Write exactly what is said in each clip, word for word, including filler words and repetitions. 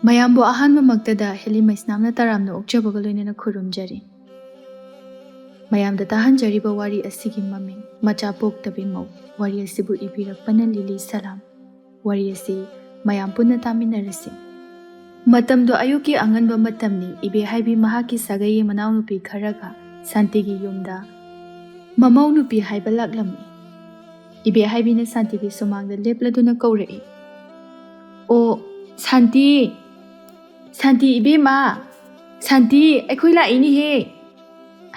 ꯃꯌꯥꯝꯕꯨ ꯑꯍꯥꯟꯕꯃꯛꯇꯗ ꯍꯦꯂꯤ ꯃꯩꯁꯅꯥꯝꯅ ꯇꯔꯥꯝꯅ ꯑꯣꯛꯆꯕꯒ ꯂꯣꯏꯅꯅ ꯈꯨꯔꯨꯝꯖꯔꯤ꯫ ꯃꯌꯥꯝꯗ ꯇꯥꯍꯟꯖꯔꯤꯕ ꯋꯥꯔꯤ ꯑꯁꯤꯒꯤ ꯃꯃꯤꯡ ꯃꯆꯥ ꯄꯣꯛꯇꯕꯤ ꯃꯧ꯫ ꯋꯥꯔꯤ ꯑꯁꯤꯕꯨ ꯏꯕꯤꯔꯛꯄꯅ ꯂꯤꯂꯤ ꯁꯂꯥꯝ꯫ ꯋꯥꯔꯤ ꯑꯁꯤ ꯃꯌꯥꯝ ꯄꯨꯟꯅ ꯇꯥꯃꯤꯟꯅꯔꯁꯤ꯫ ꯃꯇꯝꯗꯣ ꯑꯌꯨꯛꯀꯤ ꯑꯉꯟꯕ ꯃꯇꯝꯅꯤ꯫ ꯏꯕꯦ ꯍꯥꯏꯕꯤ ꯃꯍꯥꯛꯀꯤ ꯁꯥꯒꯩꯒꯤ ꯃꯅꯥꯎꯅꯨꯄꯤ ꯈꯔꯒ ꯁꯥꯟꯇꯤꯒꯤ ꯌꯨꯝꯗ ꯃꯃꯧ ꯅꯨꯄꯤ ꯍꯥꯏꯕ ꯂꯥꯛꯂꯝꯃꯤ꯫ ꯏꯕꯦ ꯍꯥꯏꯕꯤꯅ ꯁꯥꯟꯇꯤꯒꯤ ꯁꯨꯃꯥꯡꯗ ꯂꯦꯞꯂꯗꯨꯅ ꯀꯧꯔꯛꯏ, "ꯑꯣ, ꯁꯥꯟꯇꯤ! ꯁꯥꯟꯇꯤ ꯏꯕꯦꯝꯃ! ꯁꯥꯟꯇꯤ, ꯑꯩꯈꯣꯏ ꯂꯥꯛꯏꯅꯦꯍꯦ!"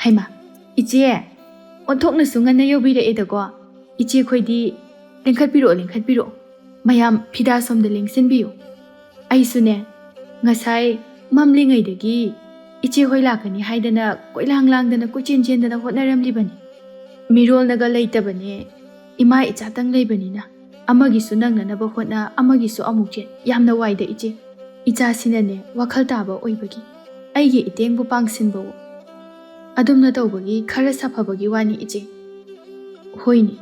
ꯍꯩꯃꯥ, ꯏꯆꯦ! ꯑꯣꯟꯊꯣꯛꯅꯁꯨ ꯉꯟꯅ ꯌꯧꯕꯤꯔꯛꯑꯦꯗꯀꯣ꯫ ꯏꯆꯦ ꯈꯣꯏꯗꯤ ꯂꯦꯡꯈꯠꯄꯤꯔꯛꯑꯣ, ꯂꯦꯡꯈꯠꯄꯤꯔꯛꯑꯣ꯫ ꯃꯌꯥꯝ ꯐꯤꯗꯥ ꯁꯣꯝꯗ ꯂꯦꯡꯁꯤꯟꯕꯤꯌꯨ꯫ ꯑꯩꯁꯨꯅꯦ, ꯉꯁꯥꯏ ꯃꯝꯂꯤꯉꯩꯗꯒꯤ ꯏꯆꯦ ꯍꯣꯏ ꯂꯥꯛꯀꯅꯤ ꯍꯥꯏꯗꯅ ꯀꯣꯏꯂꯥꯡ ꯂꯥꯡꯗꯅ ꯀꯣꯏꯆꯦꯟ ꯆꯦꯟꯗꯅ ꯍꯣꯠꯅꯔꯝꯂꯤꯕꯅꯤ꯫ ꯃꯤꯔꯣꯜꯅꯒ ꯂꯩꯇꯕꯅꯦ, ꯏꯃꯥ ꯏꯆꯥꯇꯪ ꯂꯩꯕꯅꯤꯅ꯫ ꯑꯃꯒꯤꯁꯨ ꯅꯪꯅꯅꯕ ꯍꯣꯠꯅ, ꯑꯃꯒꯤꯁꯨ ꯑꯃꯨꯛ ꯆꯦꯟ꯫ ꯌꯥꯝꯅ ꯋꯥꯏꯗ ꯏꯆꯦ꯫ ꯏꯆꯥꯁꯤꯅꯅꯦ ꯋꯥꯈꯜ ꯇꯥꯕ ꯑꯣꯏꯕꯒꯤ ꯑꯩꯒꯤ ꯏꯇꯦꯡꯕꯨ ꯄꯥꯡꯁꯤꯟꯕꯋꯣ꯫ ꯑꯗꯨꯝꯅ ꯇꯧꯕꯒꯤ ꯈꯔ ꯁꯥꯐꯕꯒꯤ ꯋꯥꯅꯤ ꯏꯆꯦ꯫ ꯍꯣꯏꯅꯦ,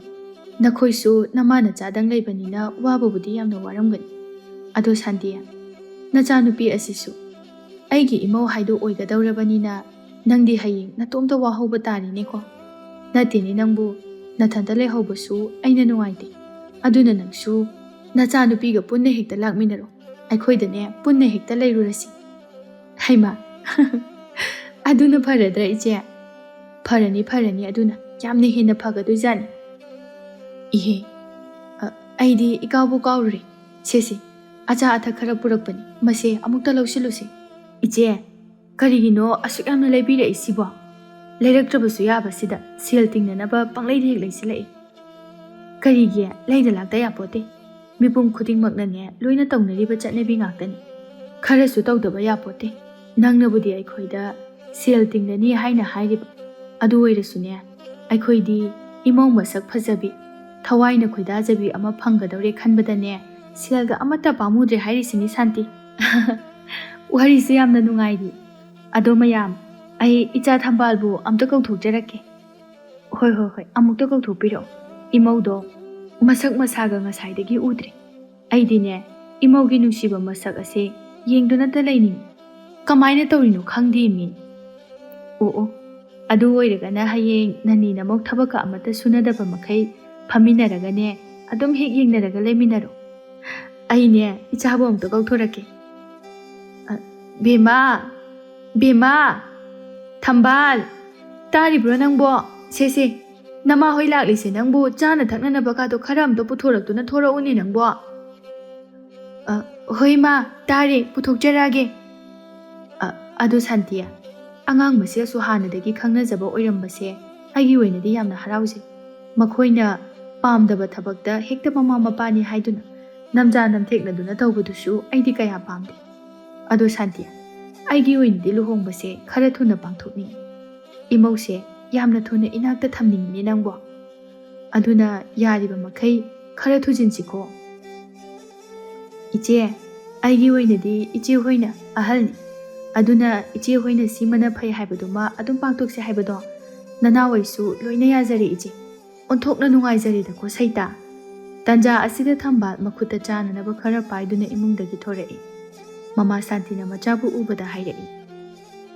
ꯅꯈꯣꯏꯁꯨ ꯅꯃꯥ ꯅꯆꯥꯗꯪ ꯂꯩꯕꯅꯤꯅ ꯋꯥꯕꯕꯨꯗꯤ ꯌꯥꯝꯅ ꯋꯥꯔꯝꯒꯅꯤ꯫ ꯑꯗꯣ ꯁꯥꯟꯇꯤ, ꯅꯆꯥꯅꯨꯄꯤ ꯑꯁꯤꯁꯨ ꯑꯩꯒꯤ ꯏꯃꯧ ꯍꯥꯏꯗꯣ ꯑꯣꯏꯒꯗꯧꯔꯕꯅꯤꯅ ꯅꯪꯗꯤ ꯍꯌꯦꯡ ꯅꯇꯣꯝꯇ ꯋꯥꯍꯧꯕ ꯇꯥꯔꯤꯅꯦꯀꯣ꯫ ꯅꯠꯇꯦꯅꯦ ꯅꯪꯕꯨ, ꯅꯊꯟꯇ ꯂꯩꯍꯧꯕꯁꯨ ꯑꯩꯅ ꯅꯨꯡꯉꯥꯏꯇꯦ꯫ ꯑꯗꯨꯅ ꯅꯪꯁꯨ ꯅꯆꯥꯅꯨꯄꯤꯒ ꯄꯨꯟꯅ ꯍꯦꯛꯇ ꯂꯥꯛꯃꯤꯟꯅꯔꯣ꯫ ꯑꯩꯈꯣꯏꯗꯅꯦ ꯄꯨꯟꯅ ꯍꯦꯛꯇ ꯂꯩꯔꯨꯔꯁꯤ꯫ ꯍꯩꯃꯥ, ꯑꯗꯨꯅ ꯐꯔꯗ꯭ꯔꯥ ꯏꯆꯦ? ꯐꯔꯅꯤ, ꯐꯔꯅꯤ, ꯑꯗꯨꯅ ꯌꯥꯝꯅ ꯍꯦꯟꯅ ꯐꯒꯗꯣꯏꯖꯥꯠꯅꯤ꯫ ꯏꯍꯦ, ꯑ, ꯑꯩꯗꯤ ꯏꯀꯥꯎꯕꯨ ꯀꯥꯎꯔꯨꯔꯦ꯫ ꯁꯦ, ꯁꯦ, ꯑꯆꯥ ꯑꯊꯛ ꯈꯔ ꯄꯨꯔꯛꯄꯅꯤ, ꯃꯁꯦ ꯑꯃꯨꯛꯇ ꯂꯧꯁꯤꯜꯂꯨꯁꯦ꯫ ꯏꯆꯦ, ꯀꯔꯤꯒꯤꯅꯣ ꯑꯁꯨꯛ ꯌꯥꯝꯅ ꯂꯩꯕꯤꯔꯛꯏꯁꯤꯕꯣ? ꯂꯩꯔꯛꯇ꯭ꯔꯕꯁꯨ ꯌꯥꯕꯁꯤꯗ ꯁꯦꯜ ꯇꯤꯡꯅꯅꯕ ꯄꯪꯂꯩꯗ ꯍꯦꯛ ꯂꯩꯁꯤꯜꯂꯛꯏ꯫ ꯀꯔꯤꯒꯤ ꯂꯩꯗ ꯂꯥꯛꯇ ꯌꯥꯄꯣꯠꯇꯦ? ꯃꯤꯄꯨꯝ ꯈꯨꯗꯤꯡꯃꯛꯅꯅꯦ ꯂꯣꯏꯅ ꯇꯧꯅꯔꯤꯕ ꯆꯠꯅꯕꯤ ꯉꯥꯛꯇꯅꯤ꯫ ꯈꯔꯁꯨ ꯇꯧꯗꯕ ꯌꯥꯄꯣꯠꯇꯦ꯫ ꯅꯪꯅꯕꯨꯗꯤ ꯑꯩꯈꯣꯏꯗ ꯁꯦꯜ ꯇꯤꯡꯒꯅꯤ ꯍꯥꯏꯅ ꯍꯥꯏꯔꯤꯕ, ꯑꯗꯨ ꯑꯣꯏꯔꯁꯨꯅꯦ, ꯑꯩꯈꯣꯏꯗꯤ ꯏꯃꯧ ꯃꯁꯛ ꯐꯖꯕꯤ, ꯊꯋꯥꯏꯅ ꯈꯣꯏꯗꯥꯖꯕꯤ ꯑꯃ ꯐꯪꯒꯗꯧꯔꯦ ꯈꯟꯕꯗꯅꯦ, ꯁꯦꯜꯒ ꯑꯃꯠꯇ ꯄꯥꯝꯃꯨꯗ꯭ꯔꯦ ꯍꯥꯏꯔꯤꯁꯤꯅꯤ ꯁꯥꯟꯇꯤ꯫ ꯋꯥꯔꯤꯁꯦ ꯌꯥꯝꯅ ꯅꯨꯡꯉꯥꯏꯔꯤ꯫ ꯑꯗꯣ ꯃꯌꯥꯝ, ꯑꯩ ꯏꯆꯥ ꯊꯝꯕꯥꯜꯕꯨ ꯑꯝꯇ ꯀꯧꯊꯣꯛꯆꯔꯛꯀꯦ꯫ ꯍꯣꯏ, ꯍꯣꯏ, ꯍꯣꯏ, ꯑꯃꯨꯛꯇ ꯀꯧꯊꯣꯛꯄꯤꯔꯛꯑꯣ꯫ ꯏꯃꯧꯗꯣ ꯃꯁꯛ ꯃꯁꯥꯒ ꯉꯁꯥꯏꯗꯒꯤ ꯎꯗ꯭ꯔꯦ꯫ ꯑꯩꯗꯤꯅꯦ, ꯏꯃꯧꯒꯤ ꯅꯨꯡꯁꯤꯕ ꯃꯁꯛ ꯑꯁꯦ ꯌꯦꯡꯗꯨꯅꯇ ꯂꯩꯅꯤꯡꯉꯤ꯫ ꯀꯃꯥꯏꯅ ꯇꯧꯔꯤꯅꯣ ꯈꯪꯗꯦ ꯃꯤ꯫ ꯑꯣ ꯑꯣ, ꯑꯗꯨ ꯑꯣꯏꯔꯒꯅ ꯍꯌꯦꯡ ꯅꯅꯤ ꯅꯃꯧ ꯊꯕꯛꯀ ꯑꯃꯠꯇ ꯁꯨꯅꯗꯕ ꯃꯈꯩ ꯐꯝꯃꯤꯟꯅꯔꯒꯅꯦ, ꯑꯗꯨꯝ ꯍꯦꯛ ꯌꯦꯡꯅꯔꯒ ꯂꯩꯃꯤꯟꯅꯔꯣ꯫ ꯑꯩꯅꯦ ꯏꯆꯥꯕꯨ ꯑꯃꯨꯛꯇ ꯀꯧꯊꯣꯔꯛꯀꯦ꯫ ꯑ, ꯕꯦꯝꯃ, ꯕꯦꯝꯃ, ꯊꯝꯕꯥꯜ, ꯇꯥꯔꯤꯕ꯭ꯔꯣ ꯅꯪꯕꯣ? ꯁꯦ ꯁꯦ, ꯅꯃꯥ ꯍꯣꯏ ꯂꯥꯛꯂꯤꯁꯦ ꯅꯪꯕꯨ ꯆꯥꯅ ꯊꯛꯅꯅꯕ ꯀꯥꯗꯣ ꯈꯔ ꯑꯝꯇ ꯄꯨꯊꯣꯔꯛꯇꯨꯅ ꯊꯣꯔꯛꯎꯅꯦ ꯅꯪꯕꯣ꯫ ꯑ, ꯍꯣꯏ ꯃꯥ, ꯇꯥꯔꯦ, ꯄꯨꯊꯣꯛꯆꯔꯛꯑꯒꯦ꯫ ꯑ, ꯑꯗꯣ ꯁꯥꯟꯇꯤ, ꯑꯉꯥꯡ ꯃꯁꯦꯜꯁꯨ ꯍꯥꯟꯅꯗꯒꯤ ꯈꯪꯅꯖꯕ ꯑꯣꯏꯔꯝꯕꯁꯦ ꯑꯩꯒꯤ ꯑꯣꯏꯅꯗꯤ ꯌꯥꯝꯅ ꯍꯔꯥꯎꯖꯩ꯫ ꯃꯈꯣꯏꯅ ꯄꯥꯝꯗꯕ ꯊꯕꯛꯇ ꯍꯦꯛꯇ ꯃꯃꯥ ꯃꯄꯥꯅꯤ ꯍꯥꯏꯗꯨꯅ ꯅꯝꯖꯥ ꯅꯝꯊꯦꯛꯅꯗꯨꯅ ꯇꯧꯕꯗꯨꯁꯨ ꯑꯩꯗꯤ ꯀꯌꯥ ꯄꯥꯝꯗꯦ꯫ ꯑꯗꯣ ꯁꯥꯟꯇꯤ, ꯑꯩꯒꯤ ꯑꯣꯏꯅꯗꯤ ꯂꯨꯍꯣꯡꯕꯁꯦ ꯈꯔ ꯊꯨꯅ ꯄꯥꯡꯊꯣꯛꯅꯤꯡꯏ꯫ ꯏꯃꯧꯁꯦ ꯌꯥꯝꯅ ꯊꯨꯅ ꯏꯅꯥꯛꯇ ꯊꯝꯅꯤꯡꯉꯤꯅꯦ ꯅꯪꯕꯣ꯫ ꯑꯗꯨꯅ ꯌꯥꯔꯤꯕ ꯃꯈꯩ ꯈꯔ ꯊꯨꯖꯤꯟꯁꯤꯀꯣ꯫ ꯏꯆꯦ, ꯑꯩꯒꯤ ꯑꯣꯏꯅꯗꯤ ꯏꯆꯦ ꯍꯣꯏꯅ ꯑꯍꯜꯅꯤ꯫ ꯑꯗꯨꯅ ꯏꯆꯦ ꯍꯣꯏꯅ ꯁꯤꯃꯅ ꯐꯩ ꯍꯥꯏꯕꯗꯨꯃ ꯑꯗꯨꯝ ꯄꯥꯡꯊꯣꯛꯁꯦ ꯍꯥꯏꯕꯗꯣ ꯅꯅꯥꯎ ꯑꯩꯁꯨ ꯂꯣꯏꯅ ꯌꯥꯖꯔꯦ ꯏꯆꯦ꯫ ꯑꯣꯟꯊꯣꯛꯅ ꯅꯨꯡꯉꯥꯏꯖꯔꯦꯗꯀꯣ ꯁꯩꯇꯥ꯫ ꯇꯟꯖꯥ ꯑꯁꯤꯗ ꯊꯝꯕꯥꯜ ꯃꯈꯨꯠꯇ ꯆꯥꯅꯅꯕ ꯈꯔ ꯄꯥꯏꯗꯨꯅ ꯏꯃꯨꯡꯗꯒꯤ ꯊꯣꯔꯛꯏ꯫ ꯃꯃꯥ ꯁꯥꯟꯇꯤꯅ ꯃꯆꯥꯕꯨ ꯎꯕꯗ ꯍꯥꯏꯔꯛꯏ,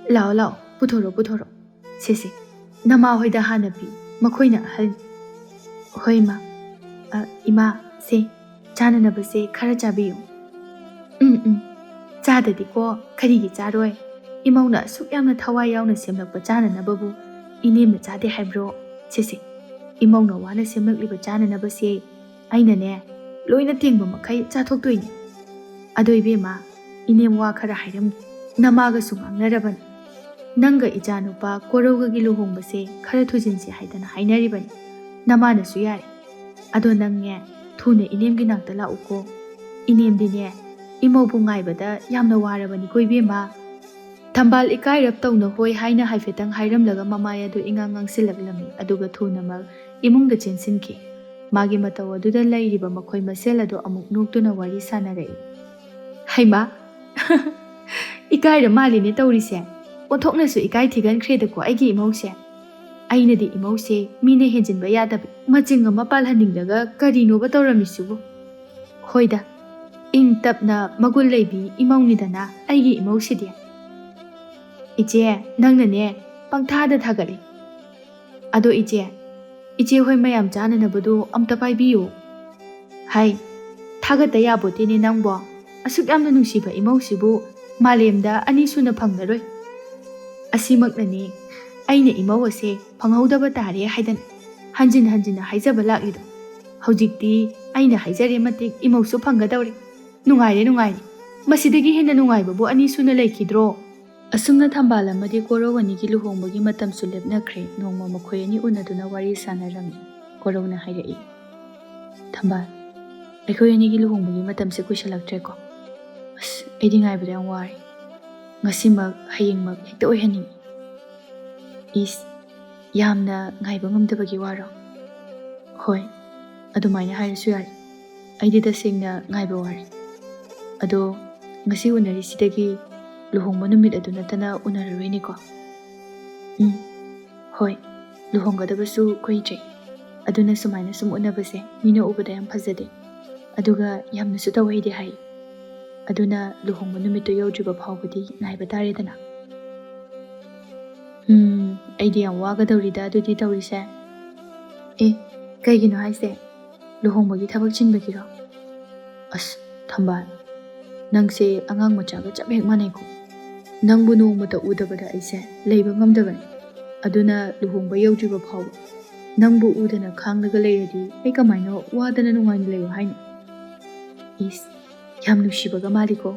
"ꯂꯥꯛꯑꯣ ꯂꯥꯛꯑꯣ, ꯄꯨꯊꯣꯔꯛꯑꯣ ꯄꯨꯊꯣꯔꯛꯑꯣ꯫ ꯁꯦ ꯁꯦ, ꯅꯃꯥ ꯍꯣꯏꯗ ꯍꯥꯟꯅ ꯄꯤ, ꯃꯈꯣꯏꯅ ꯑꯍꯜꯅꯤ꯫" "ꯍꯣꯏ ꯏꯃꯥ꯫ ꯑ, ꯏꯃꯥ, ꯁꯦ, ꯆꯥꯅꯅꯕꯁꯦ ꯈꯔ ꯆꯥꯕꯤꯌꯨ꯫" "ꯎꯝ ꯎꯝ, ꯆꯥꯗꯗꯤꯀꯣ ꯀꯔꯤꯒꯤ ꯆꯥꯔꯣꯏ? ꯏꯃꯧꯅ ꯑꯁꯨꯛ ꯌꯥꯝꯅ ꯊꯋꯥꯏ ꯌꯥꯎꯅ ꯁꯦꯝꯂꯛꯄ ꯆꯥꯅꯅꯕꯕꯨ ꯏꯅꯦꯝꯅ ꯆꯥꯗꯦ ꯍꯥꯏꯕ꯭ꯔꯣ? ꯁꯦ ꯁꯦ, ꯏꯃꯧꯅ ꯋꯥꯅ ꯁꯦꯝꯂꯛꯂꯤꯕ ꯆꯥꯅꯅꯕꯁꯦ ꯑꯩꯅꯅꯦ ꯂꯣꯏꯅ ꯇꯦꯡꯕ ꯃꯈꯩ ꯆꯥꯊꯣꯛꯇꯣꯏꯅꯦ꯫ ꯑꯗꯣ ꯏꯕꯦꯝꯃ, ꯏꯅꯦꯝ ꯋꯥ ꯈꯔ ꯍꯥꯏꯔꯝꯒꯦ꯫ ꯅꯃꯥꯒꯁꯨ ꯉꯥꯡꯅꯔꯕꯅꯤ꯫ ꯅꯪꯒ ꯏꯆꯥꯅꯨꯄꯥ ꯀꯣꯔꯧꯒꯒꯤ ꯂꯨꯍꯣꯡꯕꯁꯦ ꯈꯔ ꯊꯨꯖꯤꯟꯁꯤ ꯍꯥꯏꯗꯅ ꯍꯥꯏꯅꯔꯤꯕꯅꯤ꯫ ꯅꯃꯥꯅꯁꯨ ꯌꯥꯔꯦ꯫ ꯑꯗꯣ ꯅꯪꯅꯦ ꯊꯨꯅ ꯏꯅꯦꯝꯒꯤ ꯅꯥꯛꯇ ꯂꯥꯛꯎꯀꯣ꯫ ꯏꯅꯦꯝꯗꯤꯅꯦ ꯏꯃꯧꯕꯨ ꯉꯥꯏꯕꯗ ꯌꯥꯝꯅ ꯋꯥꯔꯕꯅꯤꯀꯣ ꯏꯕꯦꯝꯃ꯫" ꯊꯝꯕꯥꯜ ꯏꯀꯥꯏꯔꯞ ꯇꯧꯅ ꯍꯣꯏ ꯍꯥꯏꯅ ꯍꯥꯏꯐꯦꯠꯇꯪ ꯍꯥꯏꯔꯝꯂꯒ ꯃꯃꯥꯏ ꯑꯗꯨ ꯏꯉꯥꯡ ꯉꯥꯡꯁꯤꯜꯂꯛꯂꯝꯃꯤ, ꯑꯗꯨꯒ ꯊꯨꯅꯃꯛ ꯏꯃꯨꯡꯗ ꯆꯦꯟꯁꯤꯟꯈꯤ꯫ ꯃꯥꯒꯤ ꯃꯇꯧ ꯑꯗꯨꯗ ꯂꯩꯔꯤꯕ ꯃꯈꯣꯏ ꯃꯁꯦꯜ ꯑꯗꯨ ꯑꯃꯨꯛ ꯅꯣꯛꯇꯨꯅ ꯋꯥꯔꯤ ꯁꯥꯟꯅꯔꯛꯏ꯫ "ꯍꯩꯃꯥ, ꯏꯀꯥꯏꯔ ꯃꯥꯜꯂꯤꯅꯦ ꯇꯧꯔꯤꯁꯦ꯫ ꯑꯣꯟꯊꯣꯛꯅꯁꯨ ꯏꯀꯥꯏ ꯊꯤꯒꯟꯈ꯭ꯔꯦꯗꯀꯣ ꯑꯩꯒꯤ ꯏꯃꯧꯁꯦ꯫ ꯑꯩꯅꯗꯤ ꯏꯃꯧꯁꯦ ꯃꯤꯅ ꯍꯦꯟꯖꯤꯟꯕ ꯌꯥꯗꯕ ꯃꯆꯤꯡ ꯑꯃ ꯄꯥꯜꯍꯟꯅꯤꯡꯂꯒ ꯀꯔꯤꯅꯣꯕ ꯇꯧꯔꯝꯃꯤꯁꯤꯕꯨ? ꯍꯣꯏꯗ, ꯏꯪ ꯇꯞꯅ ꯃꯒꯨꯟ ꯂꯩꯕꯤ ꯏꯃꯧꯅꯤꯗꯅ ꯑꯩꯒꯤ ꯏꯃꯧꯁꯤꯗꯤ꯫ ꯏꯆꯦ, ꯅꯪꯅꯅꯦ ꯄꯪꯊꯥꯗ ꯊꯥꯒꯠꯂꯤ꯫ ꯑꯗꯣ ꯏꯆꯦ, ꯏꯆꯦ ꯍꯣꯏ ꯃꯌꯥꯝ ꯆꯥꯅꯅꯕꯗꯣ ꯑꯝꯇ ꯄꯥꯏꯕꯤꯌꯨ꯫ ꯍꯥꯏ, ꯊꯥꯒꯠꯇ ꯌꯥꯕꯣꯇꯦꯅꯦ ꯅꯪꯕꯣ꯫ ꯑꯁꯨꯛ ꯌꯥꯝꯅ ꯅꯨꯡꯁꯤꯕ ꯏꯃꯧꯁꯤꯕꯨ ꯃꯥꯂꯦꯝꯗ ꯑꯅꯤꯁꯨꯅ ꯐꯪꯂꯔꯣꯏ꯫ ꯑꯁꯤꯃꯛꯅꯅꯤ ꯑꯩꯅ ꯏꯃꯧ ꯑꯁꯦ ꯐꯪꯍꯧꯗꯕ ꯇꯥꯔꯦ ꯍꯥꯏꯗꯅ ꯍꯟꯖꯤꯟ ꯍꯟꯖꯤꯟꯅ ꯍꯥꯏꯖꯕ ꯂꯥꯛꯂꯤꯗꯣ꯫ ꯍꯧꯖꯤꯛꯇꯤ ꯑꯩꯅ ꯍꯥꯏꯖꯔꯦ ꯃꯇꯤꯛ ꯏꯃꯧꯁꯨ ꯐꯪꯒꯗꯧꯔꯦ꯫ ꯅꯨꯡꯉꯥꯏꯔꯦ, ꯅꯨꯡꯉꯥꯏꯔꯦ꯫ ꯃꯁꯤꯗꯒꯤ ꯍꯦꯟꯅ ꯅꯨꯡꯉꯥꯏꯕꯕꯨ ꯑꯅꯤꯁꯨꯅ ꯂꯩꯈꯤꯗ꯭ꯔꯣ? ꯑꯁꯨꯝꯅ ꯊꯝꯕꯥꯜ ꯑꯃꯗꯤ ꯀꯣꯔꯧ ꯑꯅꯤꯒꯤ ꯂꯨꯍꯣꯡꯕꯒꯤ ꯃꯇꯝꯁꯨ ꯂꯦꯞꯅꯈ꯭ꯔꯦ꯫ ꯅꯣꯡꯃ ꯃꯈꯣꯏ ꯑꯅꯤ ꯎꯅꯗꯨꯅ ꯋꯥꯔꯤ ꯁꯥꯟꯅꯔꯝꯃꯤ꯫ ꯀꯣꯔꯧꯅ ꯍꯥꯏꯔꯛꯏ, "ꯊꯝꯕꯥꯜ, ꯑꯩꯈꯣꯏ ꯑꯅꯤꯒꯤ ꯂꯨꯍꯣꯡꯕꯒꯤ ꯃꯇꯝꯁꯦ ꯀꯨꯏꯁꯜꯂꯛꯇ꯭ꯔꯦꯀꯣ? ꯑꯁ, ꯑꯩꯗꯤ ꯉꯥꯏꯕꯗ ꯌꯥꯝ ꯋꯥꯔꯦ꯫ ꯉꯁꯤꯃꯛ, ꯍꯌꯦꯡꯃꯛ ꯍꯦꯛꯇ ꯑꯣꯏꯍꯟꯅꯤꯡꯉꯤ꯫" "ꯏꯁ, ꯌꯥꯝꯅ ꯉꯥꯏꯕ ꯉꯝꯗꯕꯒꯤ ꯋꯥꯔꯣ?" "ꯍꯣꯏ, ꯑꯗꯨꯃꯥꯏꯅ ꯍꯥꯏꯔꯁꯨ ꯌꯥꯔꯦ꯫ ꯑꯩꯗꯤ ꯇꯁꯦꯡꯅ ꯉꯥꯏꯕ ꯋꯥꯔꯦ꯫ ꯑꯗꯣ, ꯉꯁꯤ ꯎꯅꯔꯤꯁꯤꯗꯒꯤ ꯂꯨꯍꯣꯡꯕ ꯅꯨꯃꯤꯠ ꯑꯗꯨ ꯅꯠꯇꯅ ꯎꯅꯔꯔꯣꯏꯅꯦꯀꯣ?" "ꯎꯝ, ꯍꯣꯏ, ꯂꯨꯍꯣꯡꯒꯗꯕꯁꯨ ꯀꯨꯏꯗ꯭ꯔꯦ꯫ ꯑꯗꯨꯅ ꯁꯨꯃꯥꯏꯅ ꯁꯨꯝ ꯎꯅꯕꯁꯦ ꯃꯤꯅ ꯎꯕꯗ ꯌꯥꯝ ꯐꯖꯗꯦ꯫ ꯑꯗꯨꯒ ꯌꯥꯝꯅꯁꯨ ꯇꯧꯍꯩꯗꯦ ꯍꯥꯏ꯫ ꯑꯗꯨꯅ ꯂꯨꯍꯣꯡꯕ ꯅꯨꯃꯤꯠꯇꯨ ꯌꯧꯗ꯭ꯔꯤꯕ ꯐꯥꯎꯕꯗꯤ ꯉꯥꯏꯕ ꯇꯥꯔꯦꯗꯅ꯫" "ꯎꯝ, ꯑꯩꯗꯤ ꯌꯥꯝ ꯋꯥꯒꯗꯧꯔꯤꯗ ꯑꯗꯨꯗꯤ ꯇꯧꯔꯤꯁꯦ꯫ ꯑꯦ, ꯀꯩꯒꯤꯅꯣ ꯍꯥꯏꯁꯦ? ꯂꯨꯍꯣꯡꯕꯒꯤ ꯊꯕꯛ ꯆꯤꯟꯕꯒꯤꯔꯣ?" "ꯑꯁ, ꯊꯝꯕꯥꯜ, ꯅꯪꯁꯦ ꯑꯉꯥꯡ ꯃꯆꯥꯒ ꯆꯞ ꯍꯦꯛ ꯃꯥꯟꯅꯩꯀꯣ꯫ ꯅꯪꯕꯨ ꯅꯣꯡꯃꯇ ꯎꯗꯕꯗ ꯑꯩꯁꯦ ꯂꯩꯕ ꯉꯝꯗꯕꯅꯤ꯫ ꯑꯗꯨꯅ ꯂꯨꯍꯣꯡꯕ ꯌꯧꯗ꯭ꯔꯤꯕ ꯐꯥꯎꯕ ꯅꯪꯕꯨ ꯎꯗꯅ ꯈꯥꯡꯂꯒ ꯂꯩꯔꯗꯤ ꯑꯩ ꯀꯃꯥꯏꯅ ꯋꯥꯗꯅ ꯅꯨꯡꯉꯥꯏꯅ ꯂꯩꯌꯨ ꯍꯥꯏꯅꯣ?" "ꯏꯁ, ꯌꯥꯝ ꯅꯨꯡꯁꯤꯕꯒ ꯃꯥꯜꯂꯤꯀꯣ꯫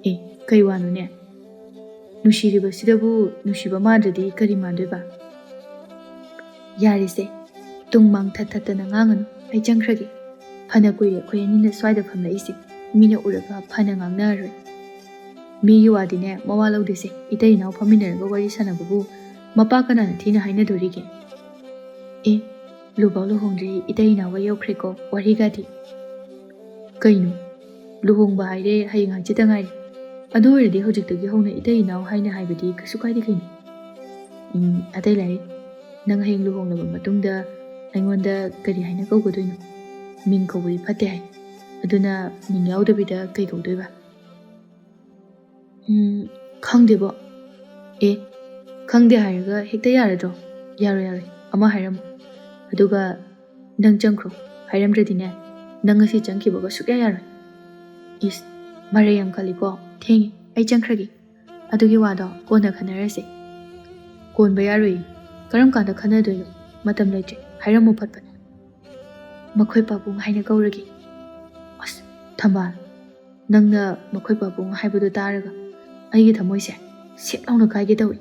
ꯑꯦ, ꯀꯩ ꯋꯥꯅꯣꯅꯦ? ꯅꯨꯡꯁꯤꯔꯤꯕꯁꯤꯗꯕꯨ ꯅꯨꯡꯁꯤꯕ ꯃꯥꯟꯗ꯭ꯔꯗꯤ ꯀꯔꯤ ꯃꯥꯟꯗꯣꯏꯕ?" "ꯌꯥꯔꯦꯁꯦ, ꯇꯨꯡ ꯃꯥꯡ ꯊꯠ ꯊꯠꯇꯅ ꯉꯥꯡꯉꯅꯨ, ꯑꯩ ꯆꯪꯈ꯭ꯔꯒꯦ꯫ ꯐꯅ ꯀꯨꯏꯔꯦ ꯑꯩꯈꯣꯏ ꯑꯅꯤꯅ ꯁ꯭ꯋꯥꯏꯗ ꯐꯝꯂꯛꯏꯁꯦ꯫ ꯃꯤꯅ ꯎꯔꯒ ꯐꯅ ꯉꯥꯡꯅꯔꯔꯣꯏ꯫ ꯃꯤꯒꯤ ꯋꯥꯗꯤꯅꯦ ꯃꯋꯥ ꯂꯧꯗꯦꯁꯦ, ꯏꯇꯩ ꯏꯅꯥꯎ ꯐꯝꯃꯤꯟꯅꯔꯒ ꯋꯥꯔꯤ ꯁꯥꯟꯅꯕꯕꯨ ꯃꯄꯥ ꯀꯅꯥꯅ ꯊꯤꯅ ꯍꯥꯏꯅꯗꯣꯔꯤꯒꯦ?" "ꯑꯦ, ꯂꯨꯕꯧ ꯂꯨꯍꯣꯡꯗ꯭ꯔꯤ ꯏꯇꯩ ꯏꯅꯥꯎꯒ ꯌꯧꯈ꯭ꯔꯦꯀꯣ ꯋꯥꯔꯤꯒꯗꯤ꯫" "ꯀꯩꯅꯣ? ꯂꯨꯍꯣꯡꯕ ꯍꯥꯏꯔꯦ ꯍꯌꯦꯡ ꯍꯪꯆꯤꯠꯇ ꯉꯥꯏꯔꯦ꯫ ꯑꯗꯨ ꯑꯣꯏꯔꯗꯤ ꯍꯧꯖꯤꯛꯇꯒꯤ ꯍꯧꯅ ꯏꯇꯩ ꯏꯅꯥꯎ ꯍꯥꯏꯅ ꯍꯥꯏꯕꯗꯤ ꯀꯩꯁꯨ ꯀꯥꯏꯗꯦ ꯀꯩꯅꯣ?" "ꯎꯝ, ꯑꯇꯩ ꯂꯥꯏꯔꯤ꯫ ꯅꯪ ꯍꯌꯦꯡ ꯂꯨꯍꯣꯡꯂꯕ ꯃꯇꯨꯡꯗ ꯑꯩꯉꯣꯟꯗ ꯀꯔꯤ ꯍꯥꯏꯅ ꯀꯧꯒꯗꯣꯏꯅꯣ? ꯃꯤꯡ ꯀꯧꯕꯗꯤ ꯐꯠꯇꯦ ꯍꯥꯏ꯫" ꯑꯗꯨꯅ ꯃꯤꯡ ꯌꯥꯎꯗꯕꯤꯗ ꯀꯩ ꯀꯧꯗꯣꯏꯕ? ꯎꯝ, ꯈꯪꯗꯦꯕꯣ꯫ ꯑꯦ, ꯈꯪꯗꯦ ꯍꯥꯏꯔꯒ ꯍꯦꯛꯇ ꯌꯥꯔꯗ꯭ꯔꯣ? ꯌꯥꯔꯣꯏ, ꯌꯥꯔꯣꯏ꯫ ꯑꯃ ꯍꯥꯏꯔꯝꯃꯣ꯫ ꯑꯗꯨꯒ ꯅꯪ ꯆꯪꯈ꯭ꯔꯣ꯫ ꯍꯥꯏꯔꯝꯗ꯭ꯔꯗꯤꯅꯦ, ꯅꯪ ꯉꯁꯤ ꯆꯪꯈꯤꯕꯒ ꯁꯨꯛꯌꯥ ꯌꯥꯔꯣꯏ꯫ ꯏꯁ, ꯃꯔꯩ ꯌꯥꯝ ꯀꯜꯂꯤꯀꯣ꯫ ꯊꯦꯡꯉꯦ, ꯑꯩ ꯆꯪꯈ꯭ꯔꯒꯦ꯫ ꯑꯗꯨꯒꯤ ꯋꯥꯗꯣ ꯀꯣꯟꯅ ꯈꯟꯅꯔꯁꯦ꯫ ꯀꯣꯟꯕ ꯌꯥꯔꯣꯏꯌꯦ꯫ ꯀꯔꯝ ꯀꯥꯟꯗ ꯈꯟꯅꯗꯣꯏꯅꯣ? ꯃꯇꯝ ꯂꯩꯇ꯭ꯔꯦ꯫ ꯍꯥꯏꯔꯝꯃꯨ ꯐꯠ ꯐꯠ꯫ ꯃꯈꯣꯏ ꯄꯥꯕꯨꯡ ꯍꯥꯏꯅ ꯀꯧꯔꯒꯦ꯫ ꯑꯁ, ꯊꯝꯕꯥꯜ, ꯅꯪꯅ ꯃꯈꯣꯏ ꯄꯥꯕꯨꯡ ꯍꯥꯏꯕꯗꯣ ꯇꯥꯔꯒ ꯑꯩꯒꯤ ꯊꯃꯣꯏꯁꯦ ꯁꯦꯠ ꯂꯥꯎꯅ ꯀꯥꯏꯒꯦ ꯇꯧꯏ꯫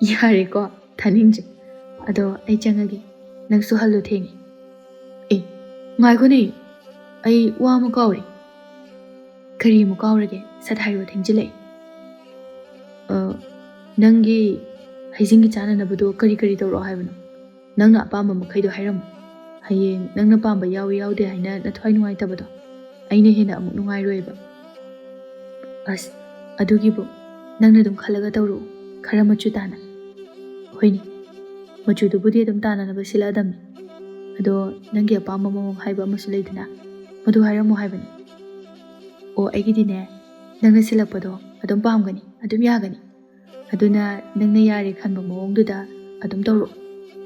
ꯌꯥꯔꯦꯀꯣ, ꯊꯥꯅꯤꯡꯗ꯭ꯔꯦ꯫ ꯑꯗꯣ ꯑꯩ ꯆꯪꯉꯒꯦ꯫ ꯅꯪꯁꯨ ꯍꯜꯂꯨ, ꯊꯦꯡꯉꯦ꯫ ꯑꯦ, ꯉꯥꯏꯈꯣꯅꯦ, ꯑꯩ ꯋꯥ ꯑꯃ ꯀꯥꯎꯔꯦ꯫ ꯀꯔꯤ ꯑꯃꯨꯛ ꯀꯥꯎꯔꯒꯦ? ꯁꯠ ꯍꯥꯏꯔꯣ, ꯊꯦꯡꯖꯤꯜꯂꯛꯑꯦ꯫ ꯑ, ꯅꯪꯒꯤ ꯍꯩꯖꯤꯡꯒꯤ ꯆꯥꯅꯅꯕꯗꯣ ꯀꯔꯤ ꯀꯔꯤ ꯇꯧꯔꯛꯑꯣ ꯍꯥꯏꯕꯅꯣ? ꯅꯪꯅ ꯑꯄꯥꯝꯕ ꯃꯈꯩꯗꯣ ꯍꯥꯏꯔꯝꯃꯨ꯫ ꯍꯌꯦꯡ ꯅꯪꯅ ꯄꯥꯝꯕ ꯌꯥꯎꯏ ꯌꯥꯎꯗꯦ ꯍꯥꯏꯅ ꯅꯊ꯭ꯋꯥꯏ ꯅꯨꯡꯉꯥꯏꯇꯕꯗꯣ ꯑꯩꯅ ꯍꯦꯟꯅ ꯑꯃꯨꯛ ꯅꯨꯡꯉꯥꯏꯔꯣꯏꯕ꯫ ꯑꯁ, ꯑꯗꯨꯒꯤꯕꯨ ꯅꯪꯅ ꯑꯗꯨꯝ ꯈꯜꯂꯒ ꯇꯧꯔꯛꯎ, ꯈꯔ ꯃꯆꯨ ꯇꯥꯅ꯫ ꯍꯣꯏꯅꯦ, ꯃꯆꯨꯗꯨꯕꯨꯗꯤ ꯑꯗꯨꯝ ꯇꯥꯅꯅꯕ ꯁꯤꯜꯂꯛꯑꯗꯝꯅꯤ꯫ ꯑꯗꯣ ꯅꯪꯒꯤ ꯑꯄꯥꯝꯕ ꯃꯑꯣꯡ ꯍꯥꯏꯕ ꯑꯃꯁꯨ ꯂꯩꯗꯅ, ꯃꯗꯨ ꯍꯥꯏꯔꯝꯃꯣ ꯍꯥꯏꯕꯅꯤ꯫ ꯑꯣ, ꯑꯩꯒꯤꯗꯤꯅꯦ, ꯅꯪꯅ ꯁꯤꯜꯂꯛꯄꯗꯣ ꯑꯗꯨꯝ ꯄꯥꯝꯒꯅꯤ, ꯑꯗꯨꯝ ꯌꯥꯒꯅꯤ꯫ ꯑꯗꯨꯅ ꯅꯪꯅ ꯌꯥꯔꯦ ꯈꯟꯕ ꯃꯑꯣꯡꯗꯨꯗ ꯑꯗꯨꯝ ꯇꯧꯔꯛꯑꯣ꯫